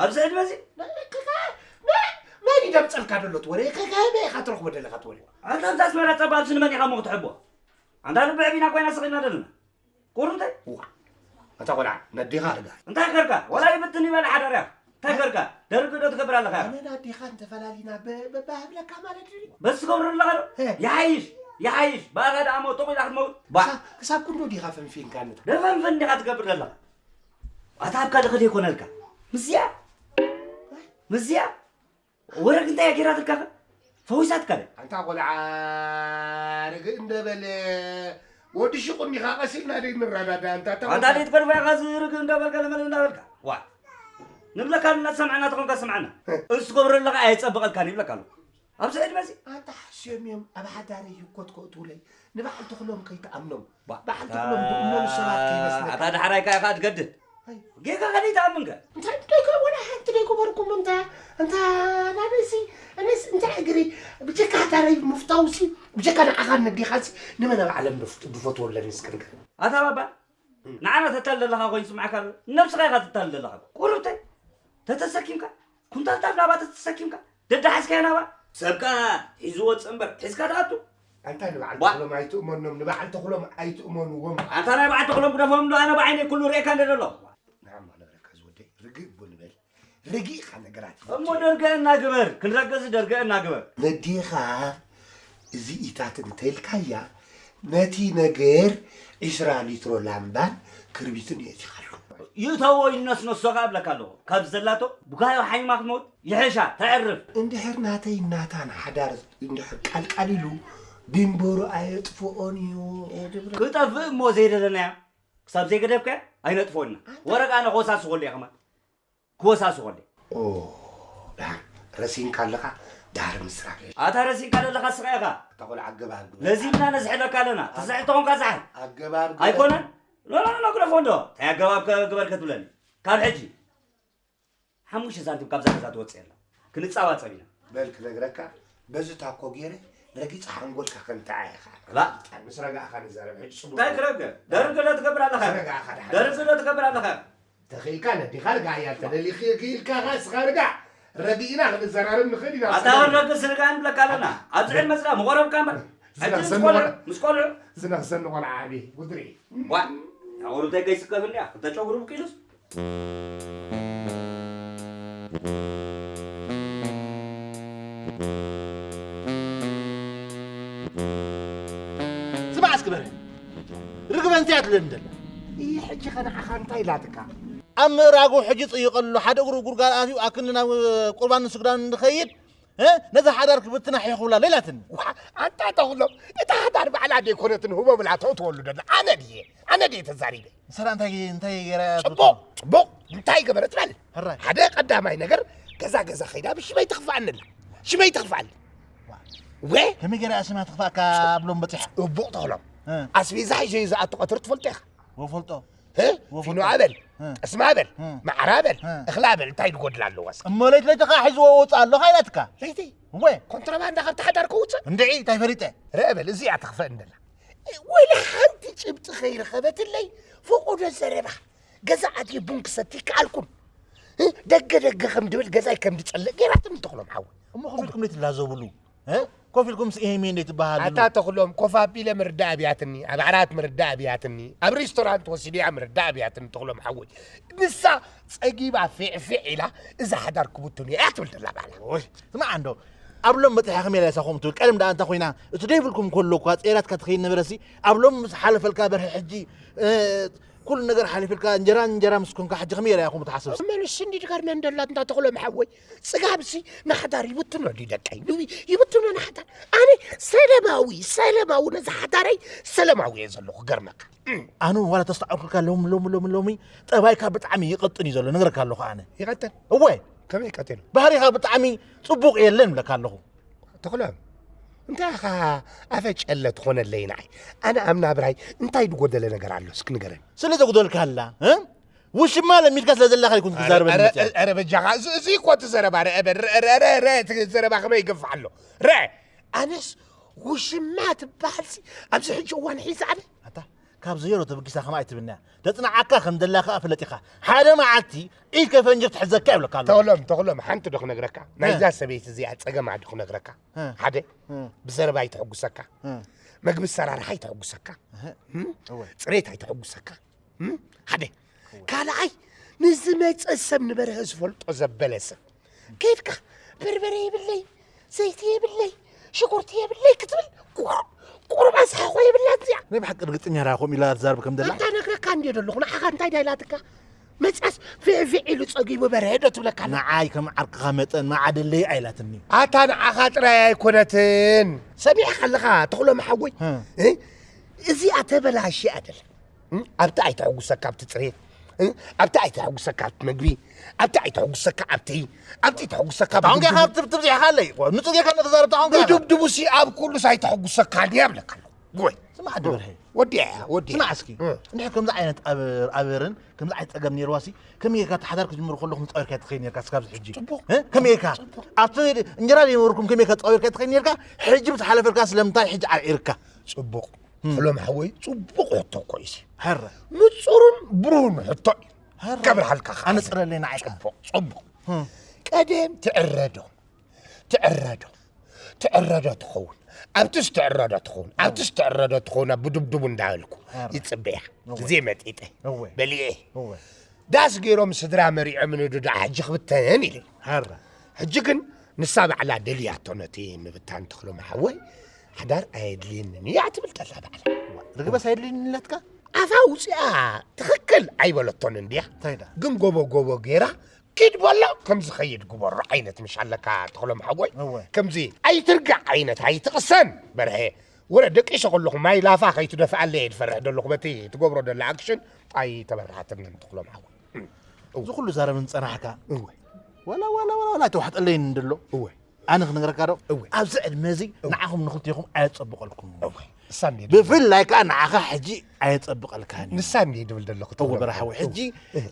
ኣብዚ ዕድመ እዚ መን ይደምጸልካ ደሎ ትወረ ከከበ ኢኻ ትረኽቦ ደለኻ ትወረ ኣታ ኣብዛ ኣስመራ ጸባ ኣብዚ ንመን ኢኻ ሞ ክትሕቦ ኣንታ ልቢ ዕቢና ኮይና ስኺና ዘለና ቁሩብተይ እዋ ኣታ ቆልዓ ነዴኻ ኣርጋ እንታይ ከርካ ወላ ይብትን ይበል ሓደርያ እንታይ ከርካ ደርግ ዶ ትገብር ኣለኻ ኣነ ናዴኻ እንተፈላሊና በባህብለካ ማለት እዩ በስ ትገብሩ ኣለኻ ዶ ይሓይሽ ይሓይሽ ብኣኻ ደኣ ሞ ጥቑ ኢላ ክትመውት ባ ክሳብ ክንዶ ዲኻ ፈንፊንካ ንታ ደፈንፍን ዲኻ ትገብር ዘለኻ ኣታ ኣብ ካልእ ከደ ይኮነልካ ምስያ ምስያ ወረግ እንታይ ገይራትልካ ፈዊሳትካ ደ ኣንታ ቆልዓ ርግእ እንደበለ ወዲ ሽቁ እንዲኻ ቀሲልና ደይ ንረዳዳ ኣንታ ኣታ ደይ ትገድፋ ኢኻ እዚ ርግእ እንደበልካ ለመለ እንዳበልካ ዋ ንብለካ ንና ትሰምዓና ተኾንካ ስምዓና እሱ ክብሪ ኣለኻ ኣየጸብቐልካን ይብለካ ኣሎ ኣብዚ ዕድመ እዚ ኣንታ ሓስዮም እዮም ኣብ ሓዳረይ ይኮትኮትውለይ ንበዓል ተኽሎም ከይትኣምኖም በዓል ተኽሎም ዝእመኑ ሰባት ከይመስለካ ኣታ ዳሕራይካ ኢኻ ትገድል ጌጋ ከደይ ትኣምን ከ እንታይ ደይኮ ወላ ሓንቲ ደይኮ በርኩም እንታ እንታ ናበይሲ እኔስ እንታይ እግሪ ብጀካ ሓዳረይ ምፍታውሲ ብጀካ ንዓኻ ነዴኻሲ ንመን ኣብ ዓለም ድፈትወለን እስክንገር ኣታ ባባ ንዓና ተታል ዘለኻ ኮይኑ ስምዓካ ኣሎ ነብስኻ ኢኻ ትታል ዘለኻ ቁሩብተይ ተተሰኪምካ ኩንታል ጣፍ ናባ ተተሰኪምካ ደዳሓዝካዮ ናባ ሰብካ ሒዝዎ ጽንበር ሒዝካ ትኣቱ ኣንታ ንበዓል ዋ። ተኽሎም ኣይትእመኖም፣ ንበዓል ተኽሎም ኣይትእመንዎም። ኣንታ ናይ በዓል ተኽሎም ግደፎም እንዶ፣ ኣነ ብዓይነይ ኩሉ ርእየካ እንደ ዘሎ። ንዓማ ነግረካ ዝወደይ፣ ርግእ እቦ ንበል። ርግእኻ ነገራት እሞ ይፈትሕ። ደርገ እናግበር፣ ክንረገዚ ደርገ እናግበር። ነዴኻ እዚ ኢታት እንተልካያ፣ ነቲ ነገር ዒስራ ሊትሮ ላምባን ክርቢትን የእቲኻሉ። ይእተዎ ይነስነሶ ከኣ እብለካ ኣለኹ። ካብ ዘላቶ ብጋዮ ሓይማ ክትመውት ይሕሻ፣ ተዕርፍ። እንድሕር ናተይ ናታን ሓዳር እንድሕር ቃልቃል ኢሉ፣ ቢምበሩ ኣየጥፍኦን እዩ ዝብሎ። ክጠፍእ እሞ ዘይደለናያ ክሳብ ዘይገደፍካያ ኣይነጥፍኦና። ኣንታ ወረቃ ኣነ ክወሳስኾሉ እየ ከማን። ክወሳስኾሉ እየ። ኦ፣ ደሓር ረሲንካ ኣለኻ፣ ደሓር ምስራፍ። ኣታ ረሲንካ ዘለኻ ስኻ ኢኻ። እታ ቆልዓ ኣገባብ ግበር። ለዚምና ነዝሕለካ ኣለና። ትስሕል ተኾንካ ዝሓል። ኣገባብ ግበር። ኣይኮነን? ኖ፣ ኖ፣ ኖ፣ ግረፎ እንዶ። እንታይ ኣገባብ ከ-፣ ግበር ከትብለኒ? ካብ ሕጂ ሓሙሽተ ሳንቲም ካብዛ ገዛ ትወጽእ የላ። ክንጻባጸብ ኢና። በል ክነግረካ፣ በዚ ታኮ ገይረ ረጊጸ ሓንጎልካ ከንትዓ ኢኻ። ላ። ምስ ረጋእኻ ንዛረብ፣ ሕጂ ጽቡቕ። እንታይ ክረግእ? ደርግ ዶ ትገብር ኣለኻ? ምስ ረጋእኻ ደሓን። ደርግ ዶ ትገብር ኣለኻ? ተኽኢልካ ነዲኻ ርጋእ እያ፣ ተደሊኺ ክኢልካ ኸ እስኻ ርጋእ። ረጊእና ክንዘራረብ ንኽእል ኢና። ኣታ ወረግስ ርጋእ ንብለካ ኣለና። ኣብዚ ዕድመ ስጋ ምቆረብካ እምበር። ሕጂ ምስ ዝነኽሰኒ ቆልዑ፣ ቆልዑ፣ ምስ ቆልዑ። ዝነኽሰኒ ቆልዓ ዓብዪ ጉድሪ። ዋ፣ ኣቑሩብተይ ከይስከፍኒ እያ። ክልተ ጨጉሩ ብቂሉስ። ስማዕ እስኪ በረ፣ ርግበ እንታይ እያ ትብለኒ ዘላ? ይህ ሕጂ ኸ ንዓኻ እንታይ ኢላትካ? ኣብ ምእራጉ ሕጂ ጽይቐሉ፣ ሓደ እግሩ ጉድጓድ ኣትዩ፣ ኣክኒ ናብ ቁርባን ስግዳን ንኸይድ፣ እ? ነዛ ሓዳር ክብትና ሒኹላ ኢላትኒ። ዋ፣ ኣንታ ተኽሎም፣ እታ ሓዳር ባዕላ ደይኮነትን ህቦ ብላ ተእትወሉ ደላ። ኣነ ድየ? ኣነ ድየ ተዛሪበ? ንሰራ እንታይ፣ እንታይ ገይራ እያ ጽቡቕ፣ ትብሎ? ጽቡቕ። እንታይ ገበረት በል? ሕራይ። ሓደ ቀዳማይ ነገር፣ ገዛ ገዛ ኸይዳ ብሽመይ ትኽፍኣኒ ኣላ። ሽመይ ትኽፍኣኒ። ዋ። ወ? ከመይ ገይራ እያ ሽማ ትኽፍኣካ ኣብሎም በጺሓ? ጽቡቕ ተኽሎም። እ። ኣስቤዛ ሒዘ እዩ ዝኣቱ ቀትሪ ትፈልጦ ኢኻ። ወፈልጦ። እ? ወፈልጦ። ፊኖ ኣበል፣ እ። ጠስማ ኣበል፣ እ። ማዕራ ኣበል፣ እ። እኽላ ኣበል፣ እንታይ ዝጎድል ኣለዋ እስኪ? እሞ ለይቲ ለይቲ ኸዓ ሒዝዎ ወፅእ ኣሎ ኸ ኢላትካ? ለይቲ? እወ። ኮንትሮባንዳ ካብቲ ሓዳር ከውፅእ? እንድዒ፣ እንታይ ፈሊጠ? ርአ በል፣ እዚኣ ትኽፈእ እንደላ። ወላ ሓንቲ ጭብጢ ከይረኸበትለይ ፈቖዶ ዘረባ። ገዛ ኣትየ ቡን ክሰቲ ከኣልኩን። እ? ደገ ደገ ከም ድብል ገዛይ ከም ድጸልእ ገይራትኒ ተኽሎም ሓወይ። እሞ ኮፍ ኢልኩም ደይ ትላዘብሉ? እ? ኮፍ ኢልኩም ስኢሄሜ ደይ ትበሃሉ? ኣታ ተኽሎም ኮፍ ኣቢለ ምርዳእ ኣብያትኒ፣ ኣብ ዓራት ምርዳእ ኣብያትኒ፣ ኣብ ሬስቶራንት ወሲደያ ምርዳእ ኣብያትኒ ተኽሎም ሓወይ። ንሳ ጸጊባ ፊዕፊዕ ኢላ እዛ ሓዳር ክብትኑ እያ ትብል ደላ ባዕላ። ኦይ፣ ስማዕ እንዶ፣ ኣብ ሎም በጺሓ ከመይ ኢላ እሳ ከምኡ ትብል? ቀደም ደኣ እንታ ኮይና፣ እቲ ደይብልኩም ከሎ እኳ ጸይራትካ ትኸይድ ነበረሲ፣ ኣብ ሎም ምስ ሓለፈልካ በርሀ ሕጂ፣ እ፣ ኩሉ ነገር ሓሊፍልካ እንጀራ እንጀራ ምስ ኮንካ ሕጂ ከመይ ኢላ እያ ከምኡ ትሓስብ? መን ስንዲ ድጋር መን ደላት እንዳ ተኽሎም ሓወይ? ጽጋብሲ ንሓዳር ይብትኖ ድዩ ደቀይ? ንዊ ይብትኖ ንሓዳር። ኣነ ሰለማዊ፣ ሰለማዊ ነዚ ሓዳረይ ሰለማዊ እየ ዘለኹ፣ ገርመካ። ኣነ ዋላ ተስተዓውርካ ሎም-፣ ሎም-፣ ሎም-፣ ሎሚ ጠባይካ ብጣዕሚ ይቐጥን እዩ ዘሎ፣ ነግረካ ኣለኹ ኣነ። ይቐጥን? እወ። ከመይ ይቐጥን? ባህሪኻ ብጣዕሚ ጽቡቕ የለን እብለካ ኣለኹ። ተኽሎም፣ እንታይ ኢኻ ኣፈ ጨለ ትኾነለይ ንዓይ? ኣነ ኣብ ናብራይ እንታይ ዝጎደለ ነገር ኣሎ? እስኪ ንገረኒ። ስለ ዘጉደልካ ኣላ፣ እ? ውሽማ ለሚድካ ስለ ዘለኻ ይኩን ኣረ፣ ትዛረበኒ ኣረ፣ መጽያ። ኣረ፣ በጃኻ፣ እዚ፣ እዚ እኮ እቲ ዘረባ፣ ርአ በል፣ ርአ፣ ርአ፣ ርአ፣ ርአ፣ እቲ ዘረባ ከመይ ይገፍሕ ኣሎ? ርአ፣ ኣነስ ውሽማ ትበሃልሲ ኣብዚ ሕጂ እዋን ሒዛ ኣነ። ኣታ፣ ካብ ዘየሎ ተበጊሳ ከምኣ ኣይትብልንያ። ተጽንዓካ ከም ዘላ ከኣ ፍለጥ ኢኻ። ሓደ መዓልቲ ኢድ ከፈንጂ ክትሕዘካ ይብለካ ኣሎ። ተኽሎም፣ ተኽሎም፣ ሓንቲ ዶ ክነግረካ? እ። ናይዛ ሰበይቲ እዚኣ ጸገማ ዶ ክነግረካ? እ። ሓደ፣ እ። ብዘረባ ኣይተሐጉሰካ። እ። መግቢ ኣሰራርሓ ኣይተሐጉሰካ። እህ። እም? እወ። ጽሬት ኣይተሐጉሰካ። እም? ሓደ። እወ። ካልኣይ፣ ንዝመጸ ሰብ ንበርሀ ዝፈልጦ ዘበለ ሰብ። ከይድካ በርበረ የብለይ፣ ዘይቲ የብለይ፣ ሽጉርቲ የብለይ ክትብል ቁር-፣ ቁሩብ ኣስሓኾ የብላን እዚኣ። ናይ ብሓቂ ርግጸኛ ዲኻ ከምኡ ኢላ ትዛረብ ከም ዘላ? ኣታ ነግረካ እንድየ ዘለኹ፣ ንዓኻ እንታይ ዳ ኢላትካ? መጽኣስ ፊዕፊዕ ኢሉ ጸጊቡ በርሀ ዶ ትብለካ ኣላ? ንዓይ ከም ዓርክኻ መጠን መዓደለይ ኣይላትኒ። ኣታ ንዓኻ ጥራይ ኣይኮነትን። ሰሚዕካ ኣለኻ ተኽሎም ሓወይ? ህ። እ? እዚኣ ተበላሽያ ደላ። እም? ኣብቲ ኣይተሐጉሰካ ኣብቲ ጽሬት፣ እ? ኣብቲ ኣይተሐጉሰካ ኣብቲ መግቢ፣ ኣብቲ ኣይተሐጉሰካ ኣብቲ፣ ኣብቲ ኣይተሐጉሰካ ኣሁን ብድብድቡ። ካብ ትብ-፣ ትብዚሕካ ኣለይ። ንጹር ጌርካ እናተዛረብካ ኣሁን ከኣ። ብድብድቡሲ ኣብ ኩሉስ ኣይተሐጉሰካን እያ እብለካ ኣለኹ። ጎይ። ስማዕ፣ ኣደ በርሀ። ወዲያ እያ፣ ወዲያ። ስማዕ እስኪ፣ እ። እንድሕር ከምዚ ዓይነት ኣብ-፣ ኣበርን ከምዚ ዓይነት ጸገም ነይርዋሲ፣ ከመይ ጌርካ እቲ ሓዳር ክጅምር ከለኹም ጻዊርካ ትኸይድ ኔርካ ስጋብ ሕጂ? ጽቡቕ። እ? ከመይ ጌርካ? ጽቡቕ። ኣብቲ እንጀራ ዘይነበርኩም ከመይ ጌርካ ጻዊርካ ትኸይድ ኔርካ? ሕጂ ምስ ሓለፈልካ ስለምንታይ ሕጂ ዓርዒርካ? ጽቡቕ። እም። ሕሎም ሓወይ፣ ጽቡቕ ሕቶ እኮ እዩ። ሕረ። ንጹርን ብሩህን ሕቶ እዩ። ሕረ። ከብርሃልካ ከኣ። ኣነጽረለይ ንዓይ ከኣ። ጽቡቕ፣ ጽቡቕ። እም። ቀደም ትዕረዶ፣ ትዕረዶ። ትዕረዶ ትኸውን ኣብትስ ትዕረዶ ትኸውን ኣብትስ ትዕረዶ ትኸውን ኣብ ብዱብዱቡ እንዳበልኩ ይጽበያ። ግዜ መጢጠ በሊኤ። ዳስ ገይሮም ስድራ መሪዖም ንዱ ደኣ ሕጂ ክብተን ኢለ። ሕጂ ግን ንሳ ባዕላ ደልያቶ ነቲ ምብታን። ተኽሎም ሓወይ፣ ሓዳር ኣየድልየንን እያ ትብል ጠላ ባዕላ። ርግበስ ኣየድልየንን ኢላትካ? ኣፋ ውፅኣ ትኽክል ኣይበለቶን እንድያ። ግን ጎቦ ጎቦ ገይራ ኪድ በሎ ከምዚ ኸይድ ግበሮ ዓይነት ምሽ ኣለካ። ተኽሎም ሓወይ፣ ከምዚ ኣይትርጋዕ ዓይነት ኣይትቕሰን። በርሀ፣ ወረ ደቂሰ ከለኹ ማይ ላፋ ከይትደፍኣለ እየ ዝፈርሕ ዘለኹ። በቲ ትገብሮ ደላ ኣክሽን ኣይተበራሃትንን። ተኽሎም ሓወይ፣ እዚ ኩሉ ዛረብን ጸናሕካ። እወ። ዋላ ዋላ ዋላ ዋላ ኣይተዋሕጠለይን እንድሎ። እወ። ኣነ ክነግረካ ዶ? እወ። ኣብዚ ዕድመ እዚ እወ። ንዓኹም ንኽልቴኹም ኣየጸብቐልኩም። እወ። እሳ እንዴ ብፍላይ ከዓ ንዓኻ ሕጂ ኣየጸብቐልካን እዩ። ንሳ እንዴ ድብል ደለኹ እወ ተኽሎም በረሓዊ ሓወይ። ሕጂ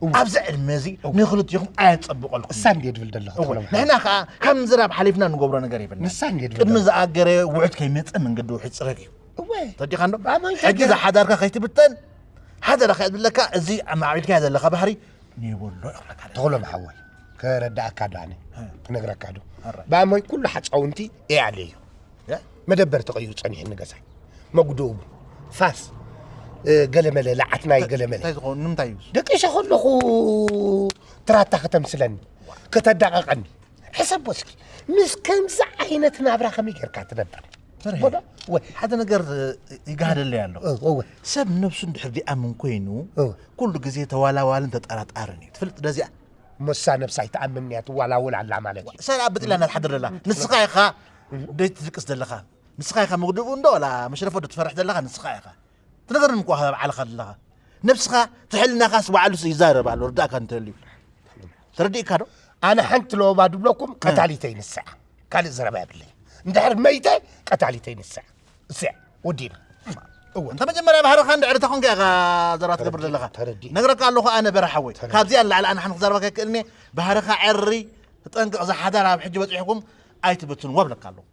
እወ። ኣብዚ ዕድመ እዚ እወ። ንኽልቴኹም ኣየጸብቐልኩም። እሳ እንዴ ድብል ደለኹ እወ። ተኽሎም ሓወይ። ንሕና ከዓ ካብ ምዝራብ ሓሊፍና ንገብሮ ነገር የብልና። ንሳ እንዴ ድብል ቅድሚ ደለኹ። ዝኣገረ ውዕት ከይመጸ መንገዲ ውሕድ ጽረግ እዩ። እወ። ተዲኻ እንዶ? ብኣማን ሕጂ ከገረ- ዝሓዳርካ ከይትብተን ሓደራ ከ ዝብለካ እዚ ኣማዕቢልካዮ ዘለኻ ባህሪ ንየብሎ ይኽለካ። ተኽሎም ሓወይ፣ ከረዳእካ ዶ ኣነ? እ። ክነግረካ ዶ? ኣረ። ብኣሞይ ኩሉ ሓፃውንቲ እያለዮ። እ? መደበር ተቐይሩ ጸኒሑ ንገዛይ። መጉድኡ፣ ፋስ፣ እ፣ ገለመለ፣ ለዓት ናይ ገለመለ። እንታይ ዝኾኑ? ንምንታይ እዩ? ደቂሰ ከለኹ ትራታ ከተምስለኒ፣ ከተዳቐቐኒ። ሕሰቦ እስኪ፣ ምስ ከምዚ ዓይነት ናብራ ከመይ ጌርካ ትነብር? በርሄ፣ ቦዶ? ወይ። ሓደ ነገር እ፣ ይጋህደለይ ኣሎ። እ፣ እወ። ሰብ ነብሱ እንድሕር ዲኣምን ኮይኑ፣ እወ። ኩሉ ግዜ ተዋላዋልን ተጠራጣርን እዩ። ትፈልጥ ዶ እዚኣ? እሞ እሳ ነብሳ ኣይትኣምን እያ፣ ትዋላውል ኣላ ማለት እዩ። ሰላ ብጥላ እናትሓድር ዘላ። ንስኻ ኢኻ ደይ ትድቅስ ዘለኻ። ንስኻ ኢኻ መጉድኡ እንዶ፣ ወላ መሽረፎ ዶ ትፈርሕ ዘለኻ? ንስኻ ኢኻ። ትነገርኒ እኮ ኢኻ ባዕልኻ ዘለኻ። ነብስኻ፣ ትሕልናኻስ ባዕሉስ ይዛረብ ኣሎ፣ ርዳእካ እንተልዩ። ተረዲእካ ዶ? ኣነ ሓንቲ ለወባ ድብለኩም፣ እ። ቀታሊተይ ንስኣ። ካልእ ዘረባ የብለይ። እንድሕር መይተ፣ ቀታሊተይ ንስኣ። እስያ፣ ወዲና። እወ። እንተ መጀመርያ ባህርኻ እንድሕር ተኾንካ ኢኻ ዘረባ ትገብር ዘለኻ። ተረዲእ። ነግረካ ኣለኹ ኣነ በረሓ ወይ። ተረዲእ። ካብዚኣ ንላዕሊ ኣነ ሓንቲ ክዛረበካ ይክእልኒ። ባህርኻ ዕሪ፣ ተጠንቀቕ፣ ዝሓዳር ኣብ ሕጂ በጺሕኩም ኣይትበትንዎ እብለካ ኣለኹ።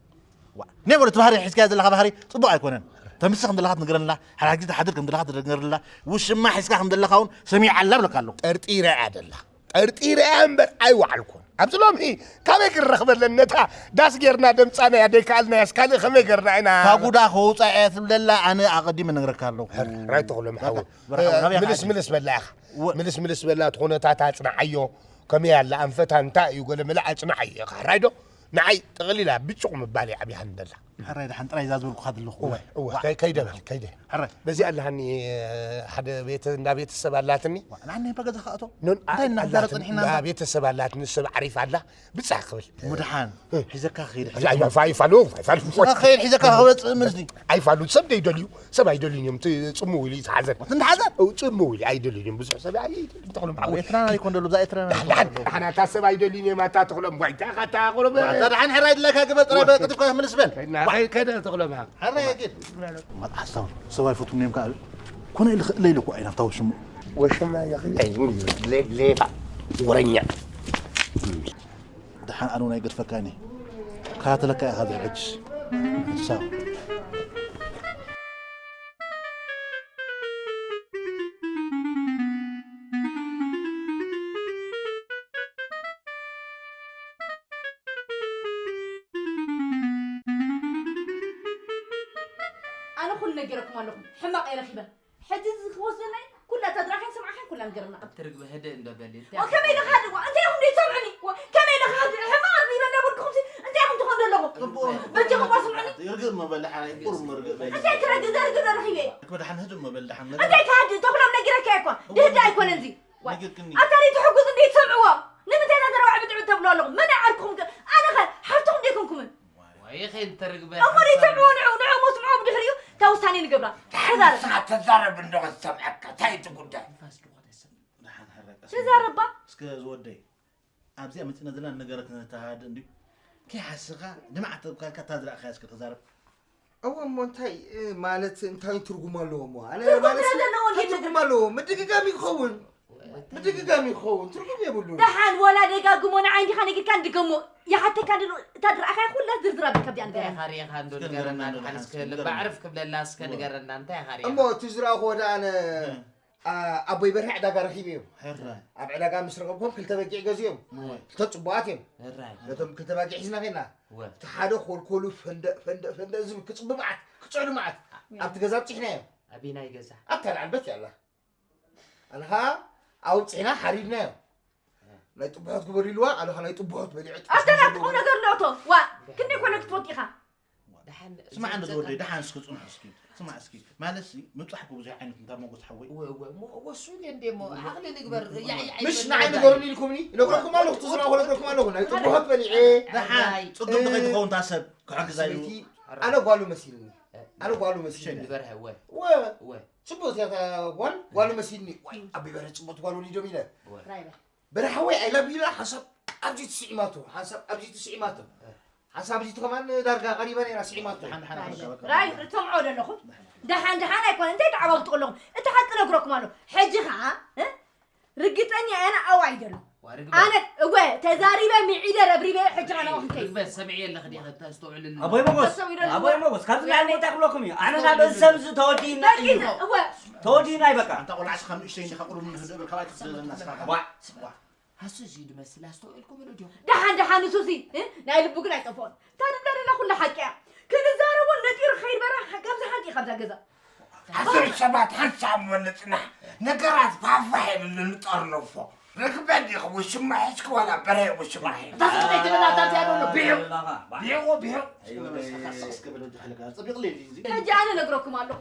ዋ፣ ኔቨር፣ እቲ ባህሪ ሒዝካዮ ዘለኻ ባህሪ ጽቡቕ ኣይኮነን። ተምሲ ከም ዘለኻ ትነግረና፣ ሓድሓድ ግዜ ትሓድር ከም ዘለኻ ትነግረና፣ ውሽማ ሒዝካ ከም ዘለኻ እውን ሰሚዐ ኣላ እብለካ ኣለኹ። ጠርጢረ እያ ደላ። ጠርጢረ እያ እምበር ኣይወዓልኩን። ኣብዚ ሎሚ ካበይ ክንረኽበለን ነታ ዳስ ጌርና ደምጻናያ ደይከኣልናያስ ካልእ ከመይ ጌርና ኢና? እታ ጉዳ ከውጻ እያ ትብል ደላ፣ ኣነ ኣቐዲመ ነግረካ ኣለኹ። ሕራይ ተኽሎም ሓወይ። በቃ፣ በቃ፣ ናበይ ምልስ፣ ምልስ በላ ኢኻ። ወ- ምልስ፣ ምልስ በላ፣ እቲ ኩነታት ኣጽንዓዮ። ከመይ ኣላ ኣንፈታ እንታይ እዩ ገለ መለ ኣጽንዓዮ ኢኻ። ሕራይ ዶ? ንዓይ ጠቕሊላ ብጭቕ ምባል እያ ኣብያሃኒ ደላ። ሕራይ ደሓን ጥራይ እዛ ዝበልኩኻ ዘለኹ። እወ፣ እወ፣ ዋ። ከይ-፣ ከይደ በል፣ ከይደ። ሕራይ። በዚኣ ኣለሃኒ፣ ሓደ ቤተ-፣ እንዳ ቤተሰብ ኣላትኒ። ዋ፣ ንዓኒ በገዛ ከኣቶ? ኖን፣ እንታይ ኣ-፣ እናዛረ ኣላትኒ፣ ጸኒሕና እንዳ ኣሎ? ቤተሰብ ኣላትኒ፣ ሰብ ዓሪፍ ኣላ። ብጻሕ ክብል። እሞ ደሓን፣ እ። ሒዘካ ክይድ፣ ኣይ፣ ኣይ፣ ኣይፋ-፣ ኣይፋሉ፣ ኣይፋሉ። ንስኻ ከይድ ሒዘካ ክወጽእ ምስዚ። ኣይፋሉ፣ ሰብ ደይደልዩ፣ ሰብ ኣይደልዩን እዮም። ት-፣ ጽምው ኢሉ እዩ ዝሓዘን። እንተሓዘ? እ፣ ጽምው ኢሉ ኣይደልዩን እዮም። ብዙሕ ሰብ ኣይደልዩን፣ ተኽሎም ኣብ ሓወይ። ኤርትራና ኣይኮን ደሎ፣ ብዛ ኤርትራና ደሓን፣ ደሓን፣ ደሓን፣ ኣታ ሰብ ኣይደልዩን እዮም፣ ኣታ ተኽሎም። ዋይ፣ እንታይ ኢኻ፣ ኣታ ተኽሎም? ኣታ ደሓን ሕራይ ድላይካ ግበር፣ ጥራይ ዋይ። በቅጥ እኳ ምልስ በል። ከይድና፣ ዋይ። ከይ-፣ ከይደ ተኽሎም። ሕራይ ኣኪድ። መጥዓስታው፣ ሰብ ኣይፈቱን እዮም ከኣ። ኮነ ኢሉ ክእለ ኢሉ እኮ ኣይናፍታ ወሽሙ። ወሽማ ይኽእል፣ ሌ-፣ ሌባ፣ ወረኛ። ደሓን ኣነ እውን ኣይገድፈካን እየ። ክከታተለካ እየ ካብ ሕጂ። ቻው። ኣነ ኩሉ ነጊረኩም ኣለኹ፣ ሕማቕ እየ ረኺበ። ሕጂ እዚ ክወስደና እዩ። ኩላ እታ ድራኸን ሰምዓኸን ኩላ ንገረና። ኣብቲ ርግቢ ህድእ እንዶ በሊ። ዋ፣ ከመይ ኢለ ክሃድእ? ዋ፣ እንታይ ኢኹም ዘይትሰምዑኒ? ዋ፣ ከመይ ኢለ ክሃድእ? ሕማቕ ኣርቢ ይበል ነበርኩኹም ሲ፣ እንታይ ኢኹም ትኾኑ ዘለኹም? ጽቡቕ። በጃኹም ዋ ስምዑኒ። ርግእ እሞ በል፣ ሓራይ ቁሩብ እሞ ርግእ በል። እንታይ ክረግእ? ዘርግእ ዶ ረኺበ? እኮ ደሓን ህድእ እሞ በል፣ ደሓን ነገር። እንታይ ክሃድእ? ተኽሎም ነጊረካ እኮ። ድህዳእ ኣይኮነን እዚ። ዋ፣ ነጊርክኒ። ኣታ ዘይትሕጉስ እንዴ ትሰምዕዎ? ንምንታይ እዛ ዘረባ ዕብድ ዕብድ ተብሉ ኣለኹም? መን ይዓርክኹም ከ? ኣነ ኸ ሓፍትኹም ደይኮንኩምን? ዋይ፣ ኸይንተርግበ እሞ ሓንሳብ ዘይሰምዕዎ ንዑ፣ ንዑ እሞ ስምዖ ብድሕሪኡ እታ ውሳኔ ንገብራ። ተዛረብ። ንስኻ ተዛረብ እንዶ ዝሰምዐካ፣ እንታይ እቲ ጉዳይ? ንፋስ ዶ ኾነ ሰብ? ደሓን ሕረ ቀስ ተዛረባ። እስከ ዝወደይ፣ ኣብዚኣ መፂና ዘለና ነገር ክነተሃድእ እንድዩ። ከይሓስኻ ንማዕት ተብካልካ እታ ዝረኣኻያ እስከ ተዛረብ። እወ እሞ እንታይ፣ እ፣ ማለት እንታይ ትርጉም ኣለዎ እሞ? ኣነ ትርጉም ማለት ስለ ዘለዎ እንታይ እንዴት ትርጉም ነገር? ኣለዎ? ምድግጋም ይኸውን። ምድግጋም ይኸውን። ትርጉም የብሉን። ደሓን ወላ ደጋግሞ ንዓይ እንዲኻ ነጊርካ ንድገሞ። ይሓተካ እንድሎ እታ ዝረኣኻያ ኩላ ዝርዝር ኣቢልካ ኣብዚኣ እንታይ ንገረና። ኢኻ ርኢኻ እንዶ እስከ ንገረና ንገረና ደሓን እስከ ንገረና። ልባዕርፍ ክብለላ እስከ እወ። ንገረና እንታይ ኢኻ እሞ ርኢኻ? እቲ ዝረኣኹዎ ደኣ ኣነ እ። ኣቦይ በርሀ ዕዳጋ ረኺበዮም። ሕራይ። ኣብ ዕዳጋ ምስ ረኸብኩም ክልተ በጊዕ ገዚኦም። እወ። ክልተ ጽቡቓት እዮም። ሕራይ። ነቶም ክልተ በጊዕ ሒዝና ኸይና። እወ። እቲ ሓደ ኮልኮሉ ፈንደእ፣ ፈንደእ፣ ፈንደእ ዝብል ክጽቡ መዓት፣ ክጽዕዱ መዓት። ኣብቲ ገዛ ኣብጺሕናዮ። ኣበየናይ ገዛ? ኣብታ ላዕሊ ቤት እያ ኣላ። ኣነ ኸኣ ኣብጺሕና ሓሪድናዮ። ናይ ጥቡሖት ግበሩ ኢልዋ፣ ኣነ ኸኣ ናይ ጥቡሖት በሊዐ ኣስተናግድ ቁም ነገር ኣለዎ። ዋ፣ ክንደይ ኮነ ክትወድ ኢኻ? ደሓን ስማዕ፣ እንዶ ዝወደይ፣ ደሓን እስኪ ጽንሑ እስኪ። ስማዕ እስኪ። ማለት ሲ፣ ምብጻሕኩ ብዙሕ ዓይነት እንታ መጎስ ሓወይ። እወ፣ እወ፣ እሞ፣ እወ፣ እሱ ኢለ እንዴ እሞ፣ ዓቕሊ ንግበር። ያ፣ ያ፣ ምሽ ያ፣ ንዓይ ያ፣ ንገሩኒ ኢልኩምኒ? እነግረኩም ኣለኹ፣ ትዝራኹ እነግረኩም ኣለኹ። ናይ ጥቡሖት በሊዐ። ደሓን፣ ኣይ፣ ጽጉም ተኸይትኸውን ታሰብ፣ ክሕግዛ እዩ። ኣነ ጓሉ መሲልኒ። ኣነ ጓሉ መሲልኒ። ንበርሀ፣ እወ። እወ። እወ። ጽቡቕ እያ እታ ጓል፣ ጓሉ መሲልኒ። ዋይ፣ ኣቢ በርሀ ጽቡቕቲ ጓል ወሊዶም ኢለ። እወ። ራይ በል። በርሀ ሓወይ፣ I love you ኢላ ሓንሳብ ኣብዚ ትስዒማቶ፣ ሓንሳብ ኣብዚ ትስዒማቶ። ሓንሳብ ኣብዚ ከማን ዳርጋ ቀሪባ ነይራ ስዒማቶ። ደሓን፣ ደሓን፣ ራይ፣ ደሓን፣ ደሓን። ራይ፣ ትሰምዖ ዶ ኣለኹም? ደሓን፣ ደሓን ኣይኮነን። እንታይ ተዓባብጡ ኣለኹም? እቲ ሓቂ ነግረኩም ኣሎ። ሕጂ ኸዓ፣ እ? ርግጠኛ እየ፣ ኣነ ኣብኡ ኣይደለኹ። ዋ፣ ርግበ። ኣነ፣ እወ፣ ተዛሪበ፣ ምዒደ፣ ረብሪበ፣ ሕጂ ኣነ ኣብኡ ክንከይድ። ርግበ፣ ሰምዒ ኣለኺ ዲኺ? ተስተውዕልኒ። ኣቦይ ሞጎስ፣ ተስተውዕልኒ። ኣቦይ ሞጎስ፣ ካብዚ ላዕሊ እንታይ ክብለኩም እዩ? ኣነ ናብ ተስተውዕልኒ። ሰብ እዚ ተወዲእና እዩ። በቃ፣ እወ። ተወዲእና እዩ በቃ። ኣንታ ቆልዓ እስኻ ንእሽተይ እንዲኻ ቁሩብ ንህድእ በል፣ ካባይ ትኽዘዘና እስኻ። ዋ። ሃሱ እዚ ድመስል ኣስተውዒልኩምሉ ዲኹም? ደሓን ደሓን ንሱሲ፣ እ? ናይ ልቡ ግን ኣይጠፍኦን። እታ ንብላ ደላ ኩላ ሓቂ እያ። ክንዛረቦ ነጢሩ ክኸይድ በራ፣ ከምዚ ሓንቲ እያ ካብዛ ገዛ። ኣዞም ሰባት ሓንሳብ እሞ ንጽናሕ፣ ነገራት ፋፋሕ የብሉ ንጠርነፎ። ርግበ ዲኺ ውሽማ ሒዝኪ ዋላ በረ ውሽማ ሒዝኪ? እታ ስቕ ዘይትብል ኣታ እዚኣ ዶ ኣሎ? ብሒቑ፣ ብሒቑ፣ ብሒቑ። ሕጂ ኣነ ነግረኩም ኣለኹ።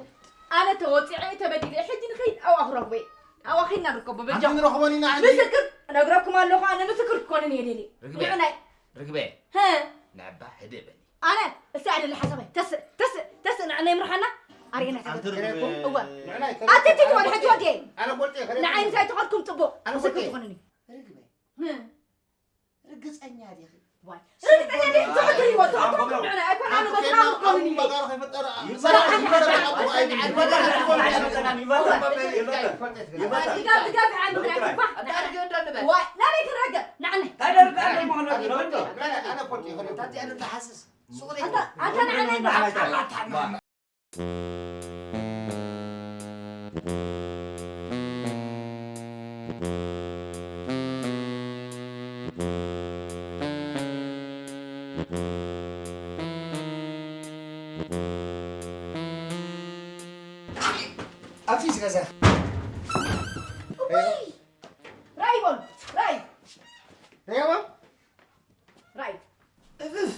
ኣነ ተወጺዐ ተበዲለ፣ ሕጂ ንኸይድ ኣብኣ ክረኽቦ እየ። ኣብኣ ኸይድና ንርከቦ በጃኹም። ንረኽቦን ኢና ሕጂ። ምስክር ነግረኩም ኣለኹ፣ ኣነ ምስክር ክኮንን እየ ደልየ። ርግበ፣ ንዑ ናይ ርግበ፣ ሀ? ንዕባ ህድእ በሊ። ኣነ፣ እስቲ ኣደለ ሓሳባይ፣ ተስእ፣ ተስእ፣ ተስእ፣ ንዕና ይምርሓና። ኣርየና ኣንቲ ተገ-፣ ርግበ፣ እወ። ንዕና ይከ-፣ ኣቲ ትትወል ሕጂ ወዲ። ኣነ ፈልጥ እየ፣ ከለ ንዓይ ምሳይ ተኸድኩም ጽቡቕ፣ ኣነ ምስክር ፈልጥ እየ። ትኾኑኒ። ርግበ። ህ። ርግጸኛ ዲኺ? ዋይ። ርግጸኛ ዲኺ? ትሕቲ ህይወት ትሕቲ ንዕና ኣይኮን፣ ኣነ ኣንቲ መስማዕ ከይና ትኾኑኒ። ኣብ መጋር ከይፈጠረ፣ ይፈጠር፣ ይፈጠር፣ ይፈጠር፣ ይፈጠር፣ ይፈጠር፣ ይፈጠር፣ ይፈጠር። ይፈጠር፣ ይፈጠር፣ ይፈጠር። ይፈጠር፣ ይፈጠር። ድጋፍ፣ ድጋፍ፣ ዓንዲ ናይ ትፋሕ። ኣዳርገ፣ ኣዳርገ። ዋይ፣ ናበይ ክንረግእ? ንዓኒ። ታደርግ፣ ኣነ ምዃኑ ኣነ ፈልጥ እየ፣ ኣነ ፈልጥ እየ። ኣታ፣ ኣታ ንዓኒ። ኣቲ ዝገዛ። እወይ! ራይ በሉ፣ ራይ። ራይ በሉ። ራይ። እፍፍ፣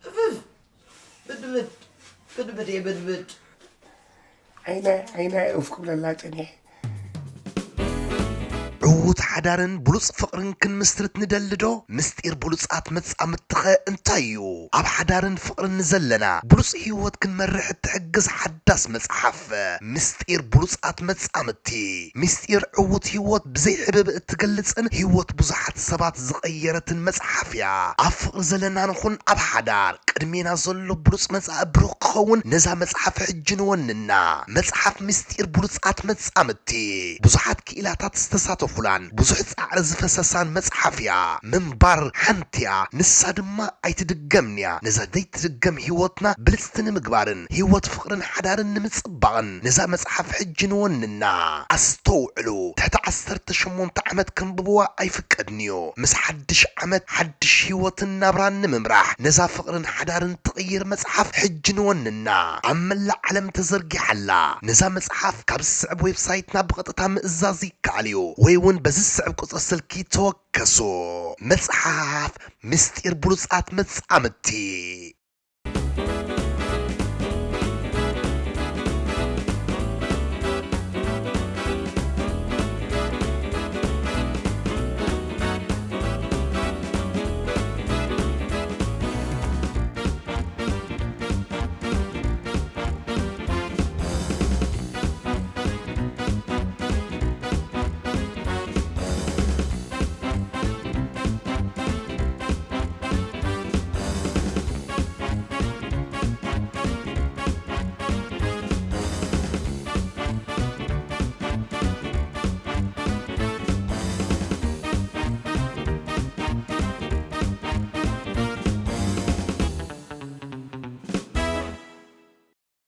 እፍፍ። ብድብድ፣ ብድብድ እየ፣ ብድብድ። ዓይነ፣ ዓይነ ኡፍ ክብለላ ጸኒሐ። ዕዉት ሓዳርን ብሉጽ ፍቕርን ክንምስርት ንደሊ ዶ? ምስጢር ብሉጻት መጻምድትኸ እንታይ እዩ? ኣብ ሓዳርን ፍቕርን ንዘለና ብሉጽ ህይወት ክንመርሕ እትሕግዝ ሓዳስ መጽሓፍ፣ ምስጢር ብሉጻት መጻምድቲ። ምስጢር ዕዉት ህይወት ብዘይ ዕብብ እትገልጽን ህይወት ብዙሓት ሰባት ዝቐየረትን መጽሓፍ እያ። ኣብ ፍቕሪ ዘለና ንኹን ኣብ ሓዳር፣ ቅድሜና ዘሎ ብሉጽ መጻኢ ብሩኽ ክኸውን ነዛ መጽሓፍ ሕጂ ንወንና። መጽሓፍ ምስጢር ብሉጻት መጻምድቲ። ብዙሓት ክኢላታት ዝተሳተፉላን ብዙሕ ጻዕሪ ዝፈሰሳን መጽሓፍ እያ። ምንባር ሓንቲ እያ፣ ንሳ ድማ ኣይትድገምን እያ። ነዛ ዘይትድገም ህይወትና ብልጽቲ ንምግባርን ህይወት ፍቕርን ሓዳርን ንምጽባቕን ነዛ መጽሓፍ ሕጂ ንወንና። ኣስተውዕሉ፣ ትሕቲ ዓሰርተ ሸሞንተ ዓመት ከንብብዋ ኣይፍቀድን እዩ። ምስ ሓድሽ ዓመት ሓድሽ ህይወትን ናብራን ንምምራሕ ነዛ ፍቕርን ሓዳርን ትቕይር መጽሓፍ ሕጂ ንወንና። ኣብ መላእ ዓለም ተዘርጊሓ ኣላ። ነዛ መጽሓፍ ካብ ዝስዕብ ዌብሳይትና ብቐጥታ ምእዛዝ ይከኣል እዩ፣ ወይ እውን በዚ ዝስዕብ ቁጽሪ ስልኪ ተወከሱ። መጽሓፍ ምስጢር ብሉጻት መጻምድቲ።